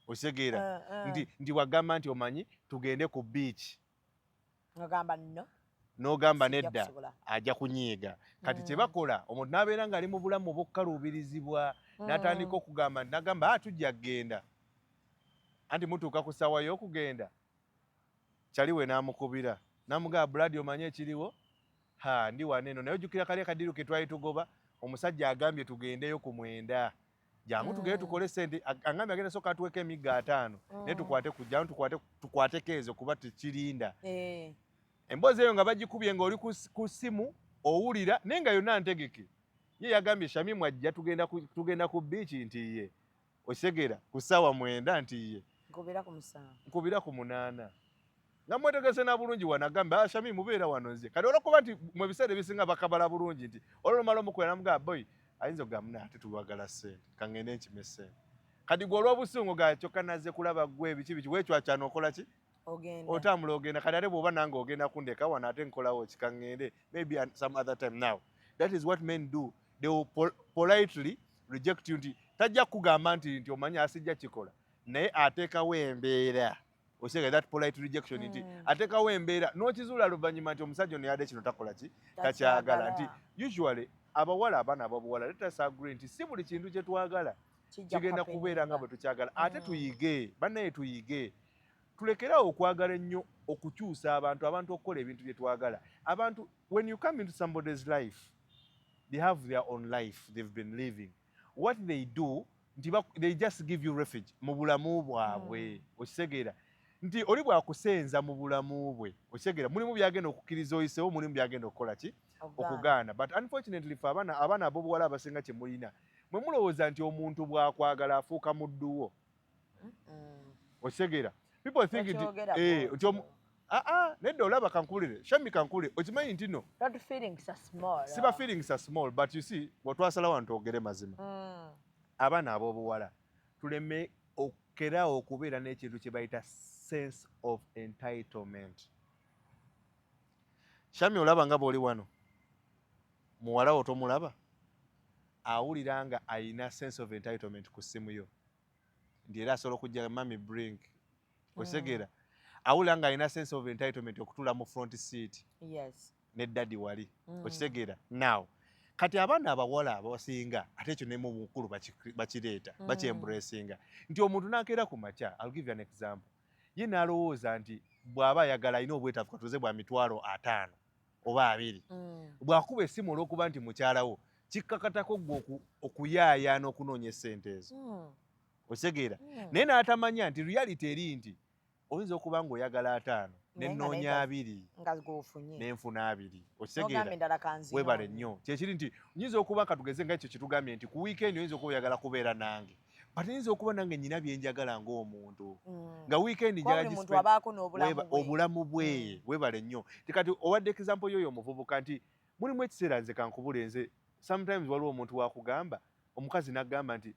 S4: okitegeera? Nti wagamba nti omanyi tugende ku beach,
S3: ogamba nno
S4: n'ogamba nedda, ajja kunyiiga. Kati kyebakola, omuntu n'abeera ng'ali mu bulamu obukkaluubirizibwa, n'atandika okugamba, nagamba, "A, tujja kgenda." Anti mutuuka ku ssaawa y'okugenda, kyaliwe n'amukubira n'amugamba, "Blood, omanye ekiriwo? Ha, ndi wano eno, naye ojjukira kali akadiru ke twali tugoba? Omusajja agambye tugendeyo ku 9, jangu tugende tukole sente. Angambye agenda soka atuweko emigga 50, naye tukwate kujjamu, tukwateko ezo kuba tekirinda." Emboozi eyo nga bagikubye ng'oli ku ssimu owulira, naye nga yonna ntegeke. Ye yagambye, "Shamimu ajja, tugenda ku beach," nti ye okitegeera, ku ssaawa 9, nti ye
S3: Nkubira ku 7.
S4: Nkubira ku 8 nga mwetegese na bulungi. Wano agamba, "Ah, Shami mubeera wano nze." Kati olwokuba nti mu ebiseera ebisinga bakabala bulungi, nti olwolumala omukwera namugamba, "Boy," ayinza okugamba, "Muna ate tuwagala ssente, kaŋŋende nkime ssente." Kati gwe olw'obusungu ga kyokka nazze kulaba gwe, biki biki, weecwacyana okola ki?
S3: Ogenda.
S4: Otambula ogenda. Kati ate bw'oba nange ogenda kundeka wano, ate nkolawo ki? Kaŋŋende maybe some other time. Now that is what men do. They will politely reject you, nti tajja kugamba nti omanyi asijja kikola, naye ateekawo embeera. Osega that polite rejection nti atekawo embeera n'okizuula luvannyuma nti omusajja ono yadde kino takola ki, takyagala. Nti usually abawala, abaana ababuwala, let us agree nti si buli kintu kye twagala kigenda kubeera nga bwe tukyagala. Ate tuyige, bannaye, tuyige tulekerawo okwagala ennyo okukyusa abantu okukola ebintu bye twagala. Abantu, when you come into somebody's life, they have their own life they've been living. What they do nti they just give you refuge mu bulamu bwabwe. Okitegeera nti oli bwakusenza mu bulamu bwe, okitegeera, mulimu byagenda okukkiriza oyisewo, mulimu byagenda okukola ki, okugaana. But unfortunately fe abaana ab'obuwala abasinga kye mulina, mwe mulowooza nti omuntu bw'akwagala afuuka mudduwo. Okitegeera, people think nti nti ah, nedda. Olaba, kankulire, Shami, kankulire, okimanyi nti no siba feelings are small, but you see, bwetwasala wano twogere mazima. Abaana ab'obuwala, tuleme okerawo okubeera n'ekintu kye bayita sense of entitlement. Shami, olaba nga bw'oli wano, muwala wo tomulaba awulira nga ayina sense of entitlement ku ssimu yo, nti era asobola okujja, "Mami, bring." Okitegeera, awulira nga alina sense of entitlement okutuula mu front seat ne daddy wali. Okitegeera? Now kati abaana abawala abasinga, ate ekyo ne mu bukulu bakireeta, bakyembracinga nti omuntu n'akeera ku makya, I'll give you an example, ye n'alowooza nti bw'aba ayagala, alina obwetaavu katuze bwa 50,000 oba 20, bw'akuba essimu, olw'okuba nti mukyalawo, kikkakatako gwe okuyaayaana okunoonya essente ezo. Okitegeera? Naye n'atamanya nti reality eri nti oyinza okuba ng'oyagala 50, nenoonya 20, nenfuna 20. Okitegeera? Webale nnyo. Kyekiri nti nyinza okuba, katugeze nga ekyo kitugambye nti ku weekend oyinza okuba oyagala kubeera nange, but nyinza okuba nange nyina byenjagala ng'omuntu, nga weekend njagala obulamu bwe. Webale nnyo. Tikati owadde example yoyo omuvubuka nti mulimu ekiseera, nze kankubule, nze sometimes waliwo omuntu wakugamba, omukazi n'agamba nti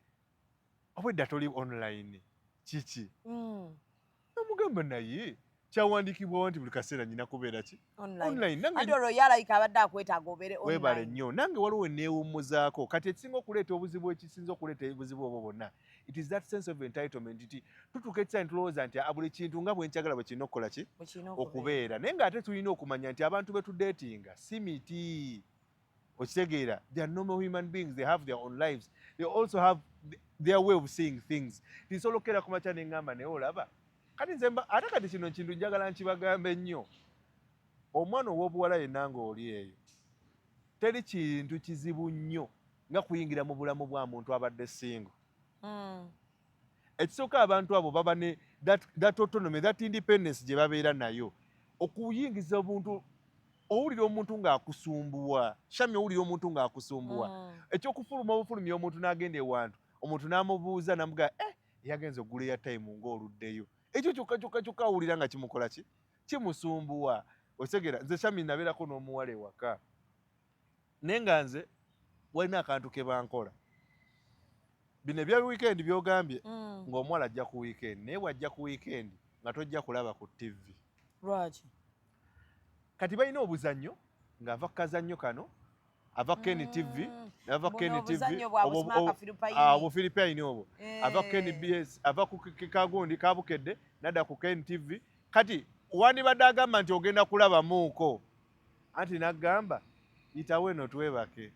S4: obwedda toli online, kiki? Nomugamba, naye kyawandiikibwawo nti buli kaseera nyina kubeera ki?
S3: Online. Olwo ye alayika abadde akwetaaga obeere.
S4: Webale nnyo. Nange waliwo neewummuzaako. Kati ekisinga okuleeta obuzibu, ekisinza okuleeta obuzibu obwo bwonna, it is that sense of entitlement nti tutuuka ekiseera ntulowooza nti buli kintu nga bwe nkyagala bwe kirina okukola ki, okubeera. Naye ng'ate tulina okumanya nti abantu be tudatinga si miti. Okitegeera? They are normal human beings, they have their own lives, they also have their way of seeing things. Tinsobola okukeera ku makya neŋŋamba, naye olaba kati nze ate kati kino kintu njagala nkibagambe nnyo. Omwana ow'obuwala yenna ng'oli eyo, teri kintu kizibu nnyo nga kuyingira mu bulamu bwa muntu abadde single. Ekisooka, abantu abo baba ne that autonomy, that independence gye babeera nayo. Okuyingiza obuntu, owulira omuntu ng'akusumbuwa, Shami, owulira omuntu ng'akusumbuwa. Ekyokufuluma obufulumya, omuntu n'agenda ewantu, omuntu n'amubuuza namugaa, eh, yagenza okugula airtime ng'oluddeyo, ekyo kyokka kyokka kyokka awulira nga kimukola ki, kimusumbuwa. Otegeera? Nze Shami nabeerako n'omuwala ewaka, naye nga nze walina akantu ke bankola, bino ebya weekend byogambye, ng'omuwala ajja ku weekend, naye bw'ajja ku weekend nga tojja kulaba ku TV.
S3: Lwaki?
S4: Kati balina obuzannyo ng'ava ku kazannyo kano, ava ku KNTV, ava ku
S3: Buno
S4: KNTV,
S3: obuzannyo bwa busmaaka Philippine.
S4: Ah, obufilipayini obwo, ava ku KNBS, ava ku kagundi kabukedde nadda ku KNTV. Kati wandibadde agamba nti ogenda kulabamuuko, anti naggamba yitawo eno twebake.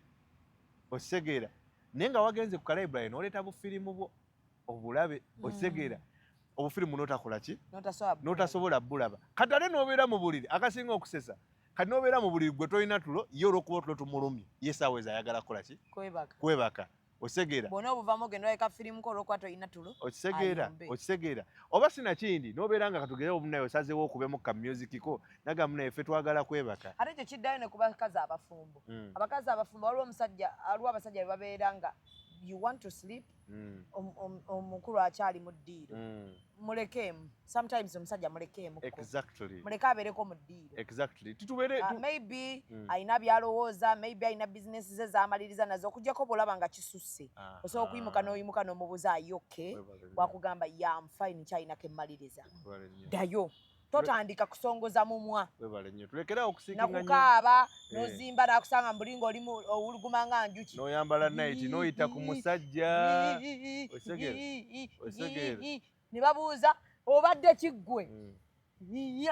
S4: Okitegeera? Naye nga wagenze ku kalibrary n'oleeta bufirimu bwo obulabe. Okitegeera? Obufirimu n'otakola ki,
S3: N'otasobola.
S4: N'otasobola bulaba. Kati ate n'obeera mu buliri, akasinga okusesa, kati n'obeera mu buliri gwe tolina tulo, ye olw'okuba otulo tumulumye, ye essaawa ezo ayagala kukola ki?
S3: Kwebaka.
S4: Kwebaka. Okitegeera?
S3: Bw'ona obuvamu ogenda oleka firimu ko olw'okuba tolina tulo.
S4: Okitegeera?
S3: Ayombe.
S4: Okitegeera? Oba sinakindi n'obeera nga katugere omunaye osazeewo okubemu ka music ko, nagamba munaye ffe twagala kwebaka.
S3: Ate ekyo kiddayo ne ku bakazi abafumbo. Abakazi abafumbo, waliwo omusajja, waliwo abasajja be babeera nga you want to sleep, omukulu akyali mu ddiiro. Mulekeemu sometimes, omusajja mulekeemu. Muleke abeereko mu ddiiro.
S4: Exactly, titubeere
S3: Maybe alina byalowooza, maybe alina bizinesi ze z'amaliriza nazo. Okugyako bw'olaba nga kisusse, osobola okuyimuka n'oyimuka n'omubuuza, "Are you okay?"
S4: Webale nnyo.
S3: Wakugamba, "Yeah, I'm fine, nkyayinako emmaliriza."
S4: Webale nnyo.
S3: Ddayo, totandika kusongoza mumwa.
S4: Webale nnyo. Tulekerawo okuseekinga nnyo.
S3: Nakukaaba
S4: Eh.
S3: n'ozimba nakusanga mbuli ng'oli owuluguma nga njuki.
S4: N'oyambala night n'oyita ku musajja. Otegeera? Otegeera?
S3: Ne babuuza. Obadde kiggwe.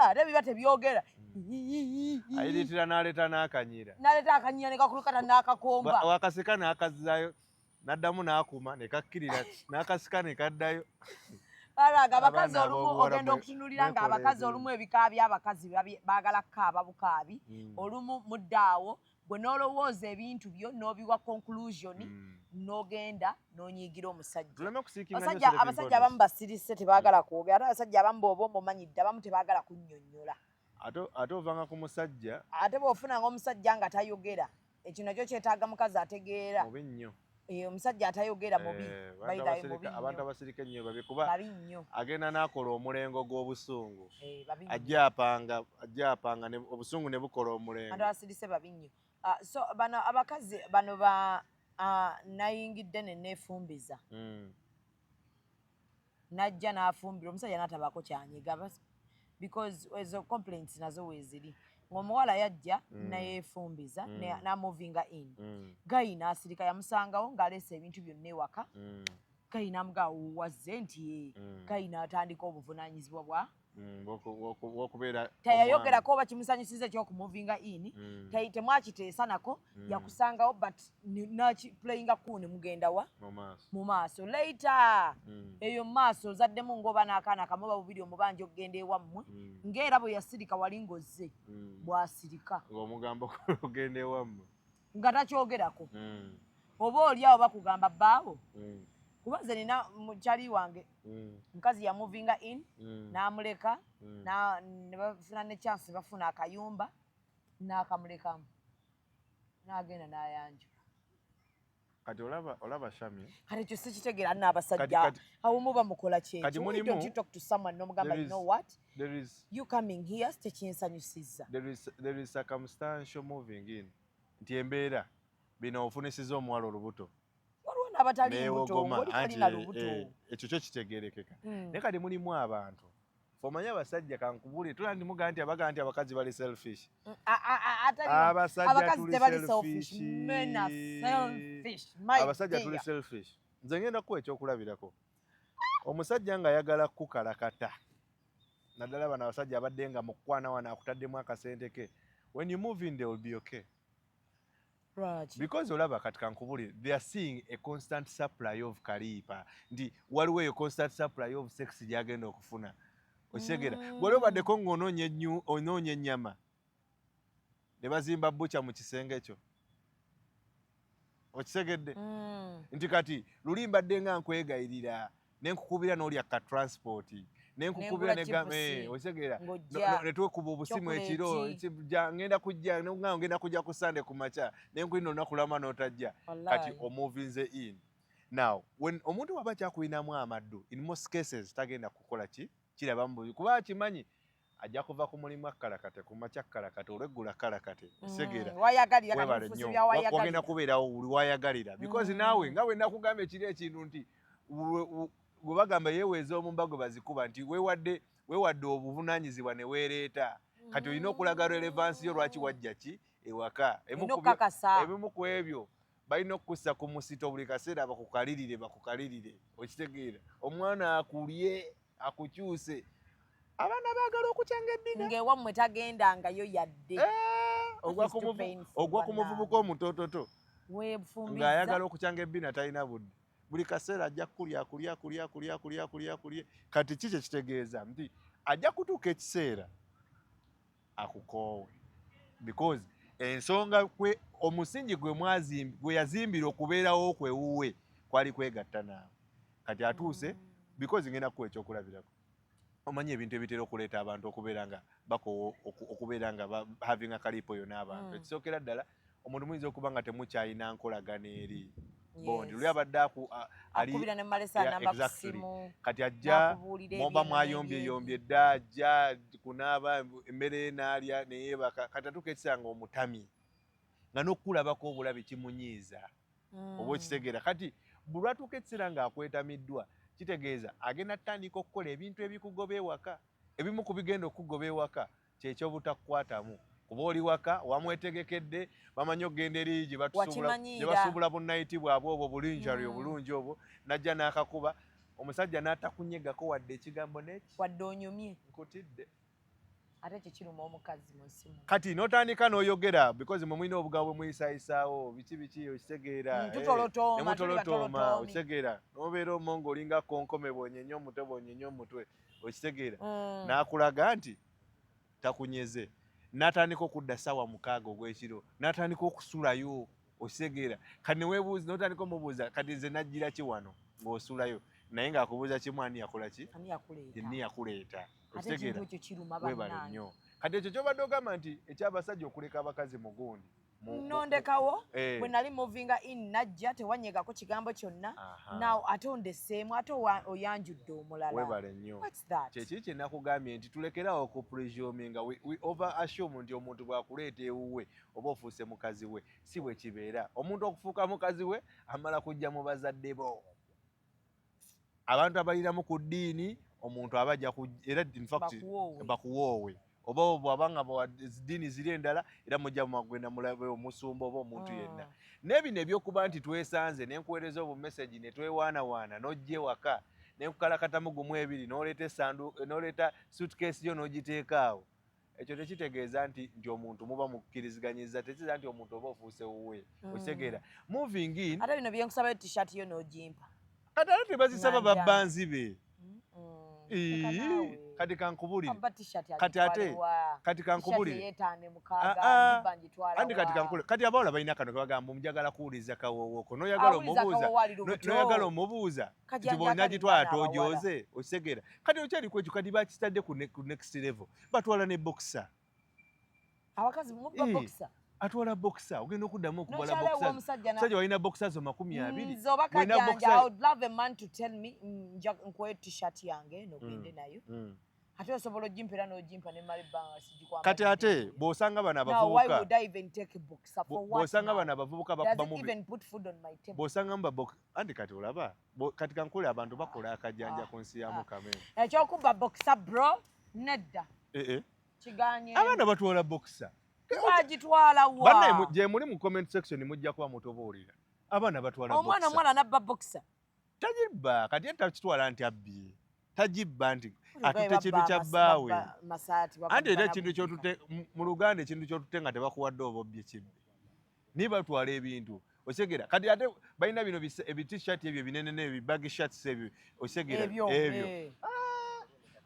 S3: Ate biba tebyogera.
S4: Ayiritira n'aleeta n'akanyira.
S3: N'aleeta akanyira ne kakulukata n'akakomba.
S4: Wakasika n'akazzayo, n'addamu n'akuma ne kakkirira, n'akasika ne kaddayo.
S3: Alaga abakazi olumu ogenda okutunulira nga abakazi olumu ebika by'abakazi baagala kukaaba bukaabi, olumu muddaawo gwe n'olowooza ebintu byo n'obiwa conclusion, n'ogenda n'onyiigira omusajja. Abasajja abamu basirise, tebaagala kwogera, ate abasajja abamu bw'oba omumanyidde, abamu tebaagala kunnyonnyola.
S4: Ate ovanga ku musajja.
S3: Ate bw'ofunanga omusajja nga tayogera, ekyo nakyo kyetaaga mukazi ategeera.
S4: Mubi nnyo.
S3: Omusajja atayogera mubi.
S4: Abantu abasirika ennyo babi, kuba agenda n'akola omulengo gw'obusungu, ajja apanga, ajja apanga, obusungu ne bukola omulengo.
S3: Abantu abasirise babi nnyo. So bano abakazi bano ba nayingidde ne neefumbiza, najja n'afumbira omusajja n'atabaako kyanyega, because ezo complaints nazo weeziri, ng'omuwala yajja nayeefumbiza, n'amovinga in, guy n'asirika. Yamusangawo ng'aleese ebintu byonna ewaka. Guy n'amugamba, "Wazze?" Nti, "Ye." Guy n'atandika obuvunaanyizibwa bwa teyayogerako oba kimusanyusiza ekyokumuvinga in. Temwakiteesa nako, yakusangawo, but nakiplayinga ku ne mugenda wa mu maaso. Later eyo mu maaso ozaddemu ng'oba n'akaana kamu oba bubiri, omubanja okugenda ewammwe, ng'era bwe yasirika wali ng'ozze, bw'asirika.
S4: Ng'omugamba ogenda ewammwe.
S3: Nga takyogerako, oba oli awo bakugamba bbaawo, kuba nze nina mukyali wange, mukazi yamuvinga in, n'amuleka, ne bafuna ne chance, bafuna akayumba, n'akamulekamu n'agenda n'ayanjula.
S4: Kati olaba Shami.
S3: Kati ekyo sikitegeera nno, abasajja awo muba mukola kyekyo. Why don't you talk to someone n'omugamba, "You know what, you coming here tekinsanyusizza"?
S4: There is circumstantial moving in, nti embeera bino ofunisiza omuwala olubuto.
S3: Waliwo n'abatali mbuto, ng'oli talina lubuto.
S4: Ekyo kyo kitegerekeka, naye kati mulimu abantu, omanyi abasajja, kankubuulire, tula ndimugaa nti abagaa nti abakazi bali selfish.
S3: Abasajja tuli selfish.
S4: Abasajja tuli selfish. Nze ngenda kuwa ekyokulabirako. Omusajja ng'ayagala kukalakata, naddala bano abasajja abadde nga mukwana wano akutaddemu akasente ke, when you move in they will be okay.
S3: Lwaki?
S4: Because olaba kati kankubulire, they are seeing a constant supply of kaliipa, nti waliwo eyo constant supply of sex gyagenda okufuna, okitegeera? Gwali obaddeko ng'onoonya onoonya ennyama ne bazimba butcher mu kisenge kyo, okitegedde? Nti kati luli mbadde nga nkwegayirira nenkukubira n'olya ka transport, nenkukubira, okitegeera, netwekuba obusimu ekiro, ngenda kujja, ngenda kujja ku Sande ku makya, nenkulina olunaku lwama n'otajja. Kati omovinze in. Now when omuntu waba kyakulinamu amaddu, in most cases tagenda kukola ki kirabamu bubi, kuba akimanyi ajja kuva ku mulimu akkalakate ku makya, akkalakate olweggula, akkalakate, okitegeera?
S3: Webale
S4: nnyo. Wagenda kubeerawo buli wayagalira, because naawe nga bwe nakugamba ekiri ekintu nti gwe bagamba yeeweeza omumba gwe bazikuba, nti weewadde weewadde obuvunaanyizibwa ne weereeta. Kati olina okulaga relevance yo, lwaki wajja ki ewaka. Ebimu ku ebyo balina okukussa ku musito buli kaseera, bakukalirire, bakukalirire, okitegeera? Omwana akulye, akukyuse. Abaana baagala okukyanga ebbina.
S3: Ng'ewammwe tagendangayo yadde.
S4: Eh, ogwa ku muvubuka omutototo ng'ayagala okukyanga ebbina, talina budde, buli kaseera ajja kulya, kulya, kulya, kulya, kulya, kulya, kulya. Kati ki kyekitegeeza nti ajja kutuuka ekiseera akukoowe, because ensonga kwe omusingi gwe yazimbira okubeerawo kwewuwe kwali kwegatta naawe. Kati atuuse, because ngenda kuwa ekyokulabirako. Omanyi ebintu ebitera okuleeta abantu okubeera nga bakowa okubeera nga having akalipo yo n'abantu, ekisookera ddala, omuntu muyinza okuba nga temukyalina nkolagana eri bond. Luli abadde kati ajja moba mwayombyeyombye dda, ajja kunaaba emmere ye n'alya neyeebaka. Kati atuuka ekiseera nga omutamye, nga n'okukulabako obulabi kimunyiiza, oba okitegeera? Kati bulwatuuka ekiseera ng'akwetamiddwa, kitegeeza agenda tutandika okukola ebintu ebikugoba ewaka. Ebimu ku bigenda okukugoba ewaka kyekyobutakukwatamu, kuba oli waka wamwetegekedde, bamanyi okugenda eri gye basuubula bu night bwabwe obwo, bulinjari obulungi obwo, najja n'akakuba. Omusajja n'atakunyegako wadde ekigambo neki,
S3: wadde onyumye.
S4: Nkutidde.
S3: Ate kikiruma omukazi mu nsi muno.
S4: Kati n'otandika n'oyogera because mwe mulina obugabo bwe muyisayisaawo, biki biki, okitegeera?
S3: Tutolotooma,
S4: Ne mutolotooma.
S3: Tuli batolotoomi.
S4: Okitegeera? N'obeera omwo ng'olinga konkome, bw'onyenya omutwe, bw'onyenya omutwe, okitegeera? N'akulaga nti takunyeze, n'atandika okudda ssaawa 6 ogw'ekiro, n'atandika okusulayo, okitegeera? Kati neweebuuza, n'otandika omubuuza, kati nze najjira ki wano ng'osulayo? Naye ng'akubuuza kimu, ani yakola ki?
S3: Ani yakuleeta?
S4: Ani yakuleeta?
S3: Ate ekintu
S4: Okitegeera?
S3: ekyo kiruma,
S4: Weebale
S3: bannange.
S4: nnyo. Kati ekyo kyobadde ogamba nti ekyabasajja okuleka abakazi mu gundi
S3: Nondekawo. Bwe nali movinga in, najja tewanyegako kigambo kyonna. Now ate ondeseemu, ate oyanjudde omulala.
S4: Weebale nnyo.
S3: What's that?
S4: Kyekiri kye nakugambye nti tulekerawo okupresuminga. We over assume nti omuntu bw'akuleeta ewuwe oba ofuuse mukazi we. Si bwe kibeera. Omuntu okufuuka mukazi we amala kujja mu bazadde bo, abantu abaliramu ku ddiini. Omuntu aba ajja era in fact
S3: Bakuwoowe.
S4: Bakuwoowe, oba bw'aba nga ddiini ziri endala, era mujja mugenda mulabe omusumba oba omuntu yenna. N'ebino ebyokuba nti twesanze nenkuweereza obumessage ne twewaanawaana, n'ojja ewaka nenkukalakatamu gumu ebiri, n'oleeta esandu, n'oleeta suitcase yo n'ogiteeka awo, ekyo tekitegeeza nti omuntu muba mukkiriziganyiza. Tekitegeeza nti omuntu oba ofuuse wuwe. Okitegeera? Moving in.
S3: Ate bino byenkusabayo, t-shirt yo n'ogimpa.
S4: Kati ate tebazisaba.
S3: Nganja.
S4: Babbanzi be.
S3: Leka
S4: Ii,
S3: naawe.
S4: Kati kankubulire.
S3: Abba t-shirt
S4: Kati ate
S3: agitwale.
S4: Kati kankubulire.
S3: Eyetaano 6
S4: Ah, ah.
S3: ngibba ngitwala
S4: Anti kati
S3: wa?
S4: kankule, kati abawala balina kano kebagamba, njagala kuwuliza kawoowoko. Noyagala
S3: Awuliza
S4: omubuuza,
S3: akawoowo ali lubuto.
S4: noyagala omubuuza
S3: Kajanja
S4: nti bw'olina
S3: kali
S4: gitwala
S3: baana abawala.
S4: tojoze, okitegeera? Kati okyali ku ekyo, kati bakitadde ku next level, batwala ne boxer.
S3: Abakazi mubba
S4: Eh,
S3: boxer.
S4: Atwala boxer, ogenda okuddamu okubala
S3: Nokyala
S4: boxer.
S3: ew'omusajja
S4: Musajja walina boxer zo 20.
S3: Nze oba
S4: Bw'olina
S3: kajanja,
S4: boxer-
S3: I would love a man to tell me, nkuwe t-shirt yange nogende nayo. Ate osobola ogimpa era n'ogimpa nemala ebbanga sigikwambadde.
S4: Kati ate bw'osanga bano
S3: Now, why
S4: abavubuka
S3: would I even take a boxer? For what
S4: bw'osanga
S3: now?
S4: bano abavubuka
S3: Does
S4: bakuba
S3: it
S4: mubi
S3: even put food on my table?
S4: Bw'osanga mu anti kati olaba kati kankule, abantu bakola akajanja ku nsi ya
S3: Ah.
S4: Mukama eno.
S3: Ekyokubba boxer, bro, nedda.
S4: Eh, eh.
S3: Kiganye.
S4: Abaana batwala boxer.
S3: Wagitwala wa?
S4: Bannaye, gye muli mu comment section mujja kuba mutubuulira. Abaana batwala
S3: Omwana
S4: boxer.
S3: omwana nabba boxer?
S4: Tagibba. Kati ye takitwala nti abbye, tagibba nti
S3: Oba
S4: atutte kintu kya
S3: babba
S4: bbaawe.
S3: Masaati, babba
S4: Anti era
S3: bana
S4: ekintu
S3: bubika.
S4: kyotutte mu Luganda, ekintu kyotutte nga tebakuwadde oba obbye kibbe. Naye batwala ebintu, okitegeera? Kati ate balina bino ebi-t-shirt ebyo ebinene, ebi baggy shirts ebyo, okitegeera?
S3: Ebyo.
S4: Ebyo.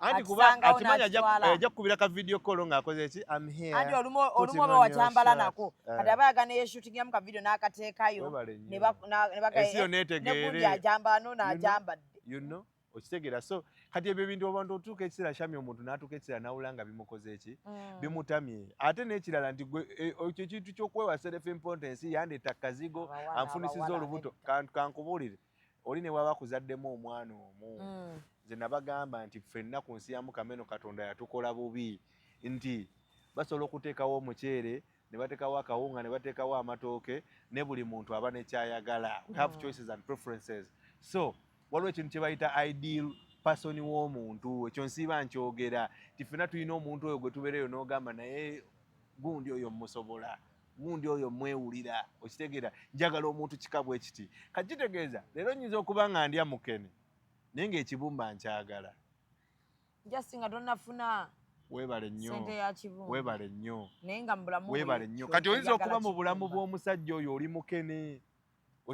S4: Anti kuba
S3: Akisangawo
S4: akimanyi ajja
S3: n'akitwala.
S4: Ajja kukubira ka video call ng'akoze ki, "I'm here."
S3: Anti olumu
S4: Putting
S3: olumu oba
S4: on your
S3: wakyambala
S4: shirt.
S3: nako, kati aba ayagala neyeshootingamu ka video n'akateekayo.
S4: Webale nnyo.
S3: Ne baga-
S4: Ensi yonna etegeere.
S3: Negundi ajambala n'ono
S4: You know?
S3: ajambadde.
S4: Okitegeera? So kati ebyo ebintu abantu otuuka ekiseera, Shami, omuntu n'atuuka ekiseera n'awula nga bimukoze eki, bimutamye. Ate n'ekirala nti gwe ekyo ekintu ky'okwewa self importance, yandeeta kazigo,
S3: Abawala,
S4: anfunisiza
S3: abawala,
S4: olubuto.
S3: nedda.
S4: Kankubuulire, oli ne bw'aba akuzaddemu omwana omu, nze nabagamba nti ffenna ku nsi ya Mukama eno Katonda yatukola bubi nti basobola okuteekawo omuceere, ne bateekawo akawunga, ne bateekawo amatooke, ne buli muntu aba nekyayagala. We have choices and preferences. So waliwo ekintu kye bayita ideal person w'omuntu. Ekyo nsiiba nkyogera nti ffenna tulina omuntu oyo gwe tubeereyo n'ogamba, naye gundi oyo musobola, gundi oyo mwewulira, okitegeera? Njagala omuntu kika bwe kiti. Kati kitegeeza leero nyinza okuba nga ndya mukene, naye ng'ekibumba nkyagala.
S3: Just nga tonnafuna
S4: Weebale nnyo.
S3: sente ya kibumba.
S4: Weebale nnyo.
S3: Naye nga mu bulamu
S4: Weebale nnyo. Kati oyinza okuba mu bulamu bw'omusajja oyo oli mukene,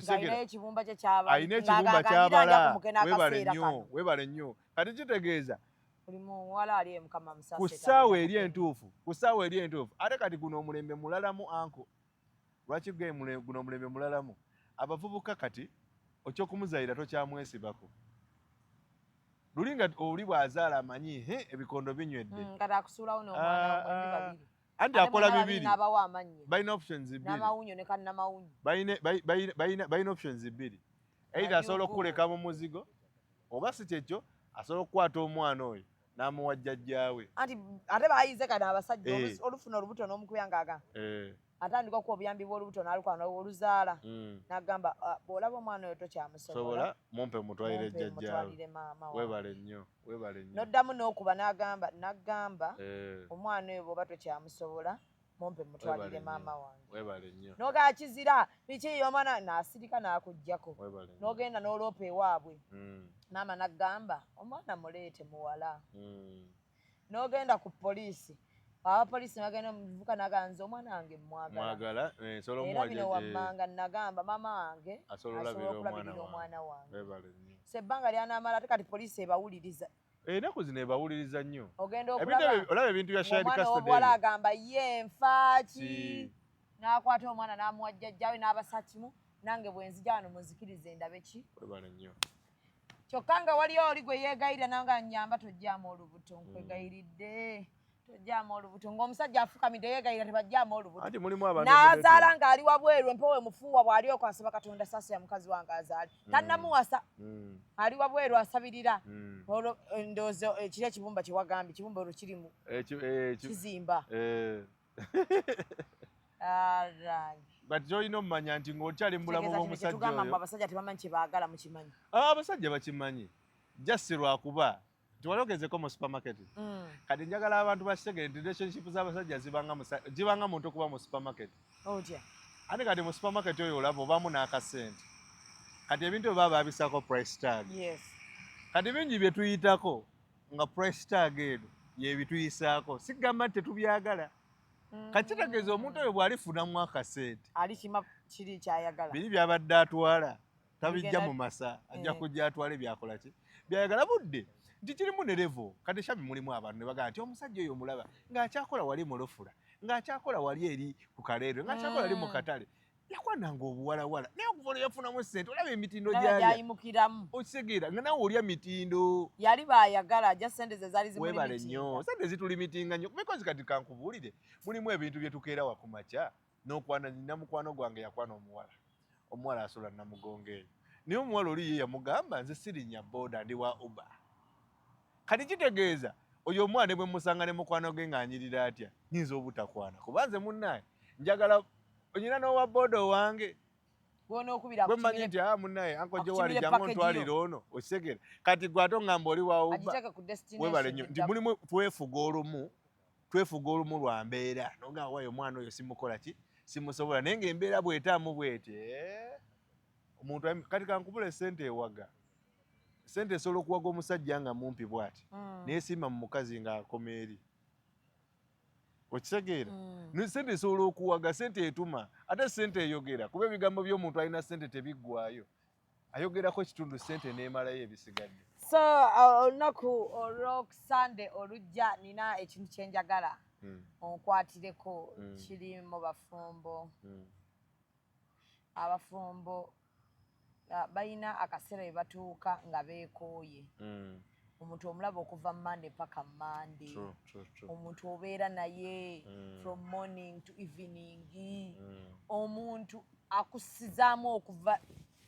S3: alinayo ekibumba kye kyabala.
S4: Alina ekibumba kyabala. Weebale nnyo, weebale nnyo. Kati kitegeeza
S3: Buli muwala ali e Mukama
S4: ku
S3: musaasire.
S4: ssaawa eri entuufu, ku ssaawa eri entuufu. Ate kati guno omulembe mulalamu anko. Lwaki guno omulembe mulalamu? Abavubuka kati okyokumuzayira tokyamwesibako. Luli nga oli bw'azaala amanyi he ebikondo binywedde.
S3: Kati akusuulawo n'omwana
S4: Ah,
S3: mwembi
S4: ah.
S3: babiri.
S4: Anti
S3: Ate
S4: akola
S3: mwena babiri
S4: bibiri.
S3: n'abawa amannya.
S4: Balina options bbiri.
S3: N'amawunyo ne kannamawunyo.
S4: Balina options bbiri. Either asobola okukuleka mu muzigo, oba si kyekyo asobola okukwata omwana oyo n'amuwa jjajjaawe.
S3: Anti ate bayize kano abasajja
S4: Eh.
S3: olufuna olubuto n'omukubya ng'aga
S4: Eh,
S3: atandika okuwa obuyambi bw'olubuto n'alukwana oluzaala n'agamba, "Ah, bw'olaba omwana oyo tokyamusobola,
S4: sobola mumpe mutwalire
S3: mumpe
S4: jjajjaawe."
S3: mutwalire maama wange."
S4: Weebale nnyo, weebale nnyo.
S3: N'oddamu n'okuba n'agamba
S4: Eh,
S3: omwana oyo bw'oba tokyamusobola, Mumpe mutwalire maama wange.
S4: Webale nnyo.
S3: N'ogamba kizira biki omwana n'asirika n'akuggyako.
S4: Webale nnyo.
S3: N'ogenda n'oloopa ewaabwe. Maama n'agamba omwana muleete muwala. N'ogenda ku poliisi. Abapoliisi bagenda omuvubuka n'agamba nze omwana wange mmwagala.
S4: Mwagala eh, nsobola
S3: Era
S4: omuwa
S3: bino
S4: gye-
S3: wammanga nagamba maama wange
S4: Asobola
S3: asobola
S4: okulabirira
S3: okulabirira
S4: omwana
S3: omwana wange.
S4: Webale nnyo.
S3: So ebbanga lyanaamala ate kati poliisi ebawuliriza.
S4: Ennaku zino ebawuliriza nnyo.
S3: Ogenda
S4: Ebintu
S3: okulaba
S4: ebyo- olaba ebintu bya shared
S3: omwana
S4: custody
S3: ow'obuwala
S4: ebyo.
S3: agamba ye nfaaki
S4: Ki.
S3: n'akwata omwana n'amuwa jjajjaawe n'abasa kimu nange bwe nzija wano munzikirize ndabe ki.
S4: Webale nnyo.
S3: Kyokka nga waliyo oli gwe yeegayirira nawe nga nnyamba tojjaamu olubuto nkwegayiridde tojjaamu olubuto ng'omusajja afukamidde yeegayirira tebajjaamu olubuto
S4: Anti mulimu abantu
S3: n'azaala ng'ali wabweru empewo emufuuwa bw'ali okwo asaba Katonda saasira mukazi wange azaale tannamuwasa ali wabweru asabirira olwo ndowooza kiri ekibumba kye wagambye kibumba olwo kiri mu kizimba. Alright.
S4: But gy'olina omumanya nti ng'okyali mu bulamu
S3: Kitegeeza kino
S4: bw'omusajja
S3: kyetugamba mbu
S4: oyo.
S3: abasajja tebamanyi kye baagala mukimanyi.
S4: Ah, abasajja bakimanyi just lwakuba nti wali ogezeko mu supermarket. Kati njagala abantu bakitegere nti relationship z'abasajja zibanga zibanga muntu okuba mu supermarket.
S3: Otya?
S4: Ate kati mu supermarket oyo olaba obaamu n'akasente. Kati ebintu ebyo baba babisaako price tag. Kati bingi bye tuyitako nga price tag eno yebituyisaako. Sigamba nti tetubyagala. Kati kitegeeza omuntu oyo bw'alifunamu akasente
S3: Alikima kiri kyayagala.
S4: biri byabadde atwala tabijja
S3: Bigenda-
S4: mu masa ajja
S3: Eh.
S4: kujja atwale byakola ki byayagala budde nti kirimu ne level. Kati Shami mulimu abantu ne bagamba nti omusajja oyo omulaba ng'akyakola wali mu lufula ng'akyakola wali eri ku Kaleerwe ng'akyakola eri mu katale yakwananga obuwalawala naye okuva olwo yafunamu ssente olaba emitindo
S3: Ndaba
S4: gyalya
S3: gyayimukiramu.
S4: Okitegeera nga nawe olya mitindo.
S3: Yali baayagala ajja ssente ze zaali
S4: Weebale
S3: zimulimitinga.
S4: nnyo sente zitulimitinga nnyo because kati kankubuulire mulimu ebintu bye tukeera wa ku makya n'okwana nina mukwano gwange yakwana omuwala omuwala asula Namugongo eyo naye omuwala oli ye yamugamba nze sirinnya boda ndi wa Uber. Kati kitegeeza oyo omwana ne bwe musanga ne mukwano gwe ng'anyirira atya nyinza obutakwana kuba nze munnaye njagala onyina n'owa boda owange
S3: Gw'onookubira
S4: gwe mmanyi
S3: akutumire
S4: nti ah munnaye anko gye wali
S3: akutumire
S4: jangu
S3: package yo.
S4: ontwalire ono okitegeera kati gwe ate oŋŋamba oli wa Uber.
S3: Agiteeke ku destination
S4: Weebale nnyo nti
S3: ejja
S4: mulimu twefuga olumu twefuga olumu lwa mbeera nonga wayo omwana oyo simukola ki simusobola naye ng'embeera bw'etaamu bw'eti eh, omuntu kati kankubula essente ewaga sente esobola okuwaga omusajja nga mumpi bw'ati naye siima mu mukazi ng'akoma eri okitegeera. Sente esobola okuwaga sente etuma ate sente eyogera kuba ebigambo by'omuntu alina sente tebiggwayo ayogerako ekitundu sente n'emalayo ebisigadde.
S3: So olunaku olwokusande olujja nina ekintu kyenjagala onkwatireko kiri mu bafumbo. Abafumbo balina akaseera we batuuka nga beekooye. Omuntu omulaba okuva Monday paka Monday.
S4: True, true, true.
S3: Omuntu obeera naye from morning to evening. Omuntu akusizaamu okuva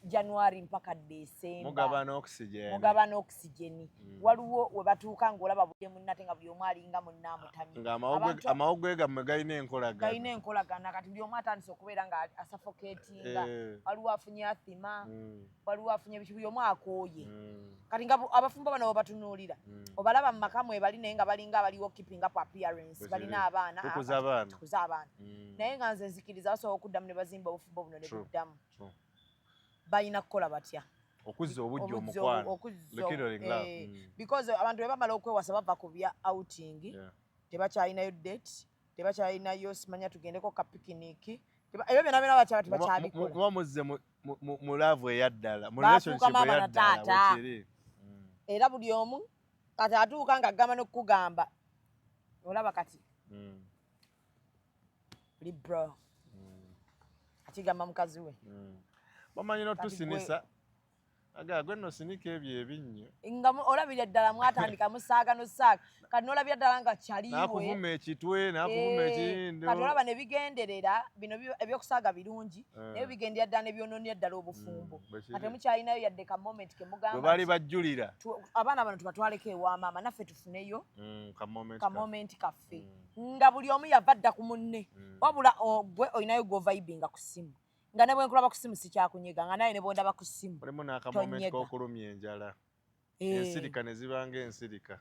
S3: January mpaka December.
S4: Mugabana oxygen.
S3: Mugabana oxygen. Waliwo we batuuka ng'olaba buli munna ate nga buli omu alinga munne amutamye.
S4: Nga amawuggwe gammwe galina enkolagana.
S3: Galina enkolagana kati buli omu atandise okubeera nga asuffocatinga. Waliwo afunye asthma, waliwo afunye biki buli omu akooye. Kati nga abafumbo bano bwebatunuulira obalaba mu maka mwe bali naye nga balinga abaliwo keeping up appearance balina abaana
S4: Tukuza abaana.
S3: Tukuza abaana. Naye nga nze nzikiriza basobola okuddamu ne bazimba obufumbo buno ne buddamu. Balina kukola batya?
S4: Okuzza obujja omukwano. Rekindling love.
S3: Because abantu bwe bamala okwewasa bava ku bya outing tebakyalinayo date tebakyalinayo simanya tugendeko ka picnic ebyo byonna byonna bakyaba tebakyabikola.
S4: Muba muzze mu love eyaddala mu
S3: Baafuuka
S4: relationship
S3: maama na
S4: eyaddala
S3: taata.
S4: wekiri.
S3: Era buli omu kati atuuka ng'agamba n'okukugamba olaba kati oli bro akigamba mukazi we.
S4: Bamanyi
S3: Kati
S4: n'otusinisa aga gwe nno sinika ebyo ebinnyo.
S3: Nga olabira ddala mwatandika musaaga nosaaga kati n'olabira ddala nga kyaliwe
S4: n'akuvuma ekitwe n'akuvuma ekiyindo.
S3: Kati olaba ne bigenderera bino ebyokusaaga birungi naye bigendera ddala ne byonoonera ddala obufumbo.
S4: Bwe kiri.
S3: Kati temukyalinayo yadde ka moment ke mugamba
S4: bwe baali
S3: nti
S4: bajjulira
S3: abaana bano tubatwaleko ewa maama naffe tufuneyo
S4: ka moment
S3: ka
S4: kaffe.
S3: moment kaffe nga buli omu yava dda ku munne wabula gwe olinayo gw'ovibinga ku ssimu nga ne bwe nkulaba ku ssimu sikyakunyega nga naye ne bwondaba ku ssimu
S4: mulimu n'akamoment
S3: tonyega.
S4: k'okulumya enjala ensirika ne zibanga ensirika.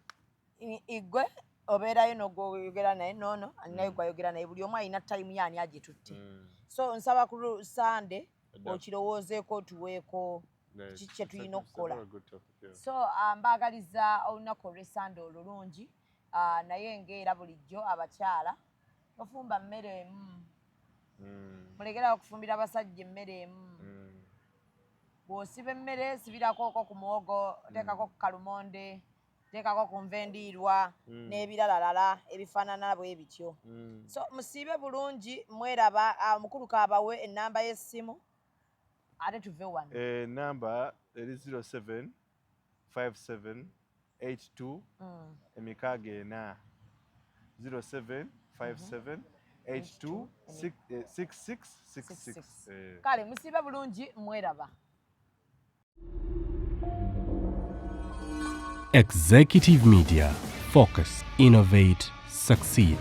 S3: Igwe Obeerayo nogwoyogera naye noono alinayo gwayogera naye, buli omu alina time yaani agitutte. So nsaba ku Sande okirowoozeeko, otuweeko kiki kye tulina okukola. So mbaagaliza olunaku olw'Esande olulungi. Naye ngaera bulijjo abakyala tofumba mmere emu. Mulekerawo okufumbira abasajja emmere emu. Bw'osiba emmere, sibirako ku muwogo, teekako ku kalumonde, teekako ku nva endiirwa n'ebiralalala ebifaanana bwe bityo. So musiibe bulungi, mweraba. Omukulu kaabawe ennamba y'essimu ate tuve wano.
S4: Enamba eri 07 57 82 64, 07 57 82 66 66.
S3: Kale musiibe bulungi, mweraba.
S1: Executive Media. Focus, innovate, succeed.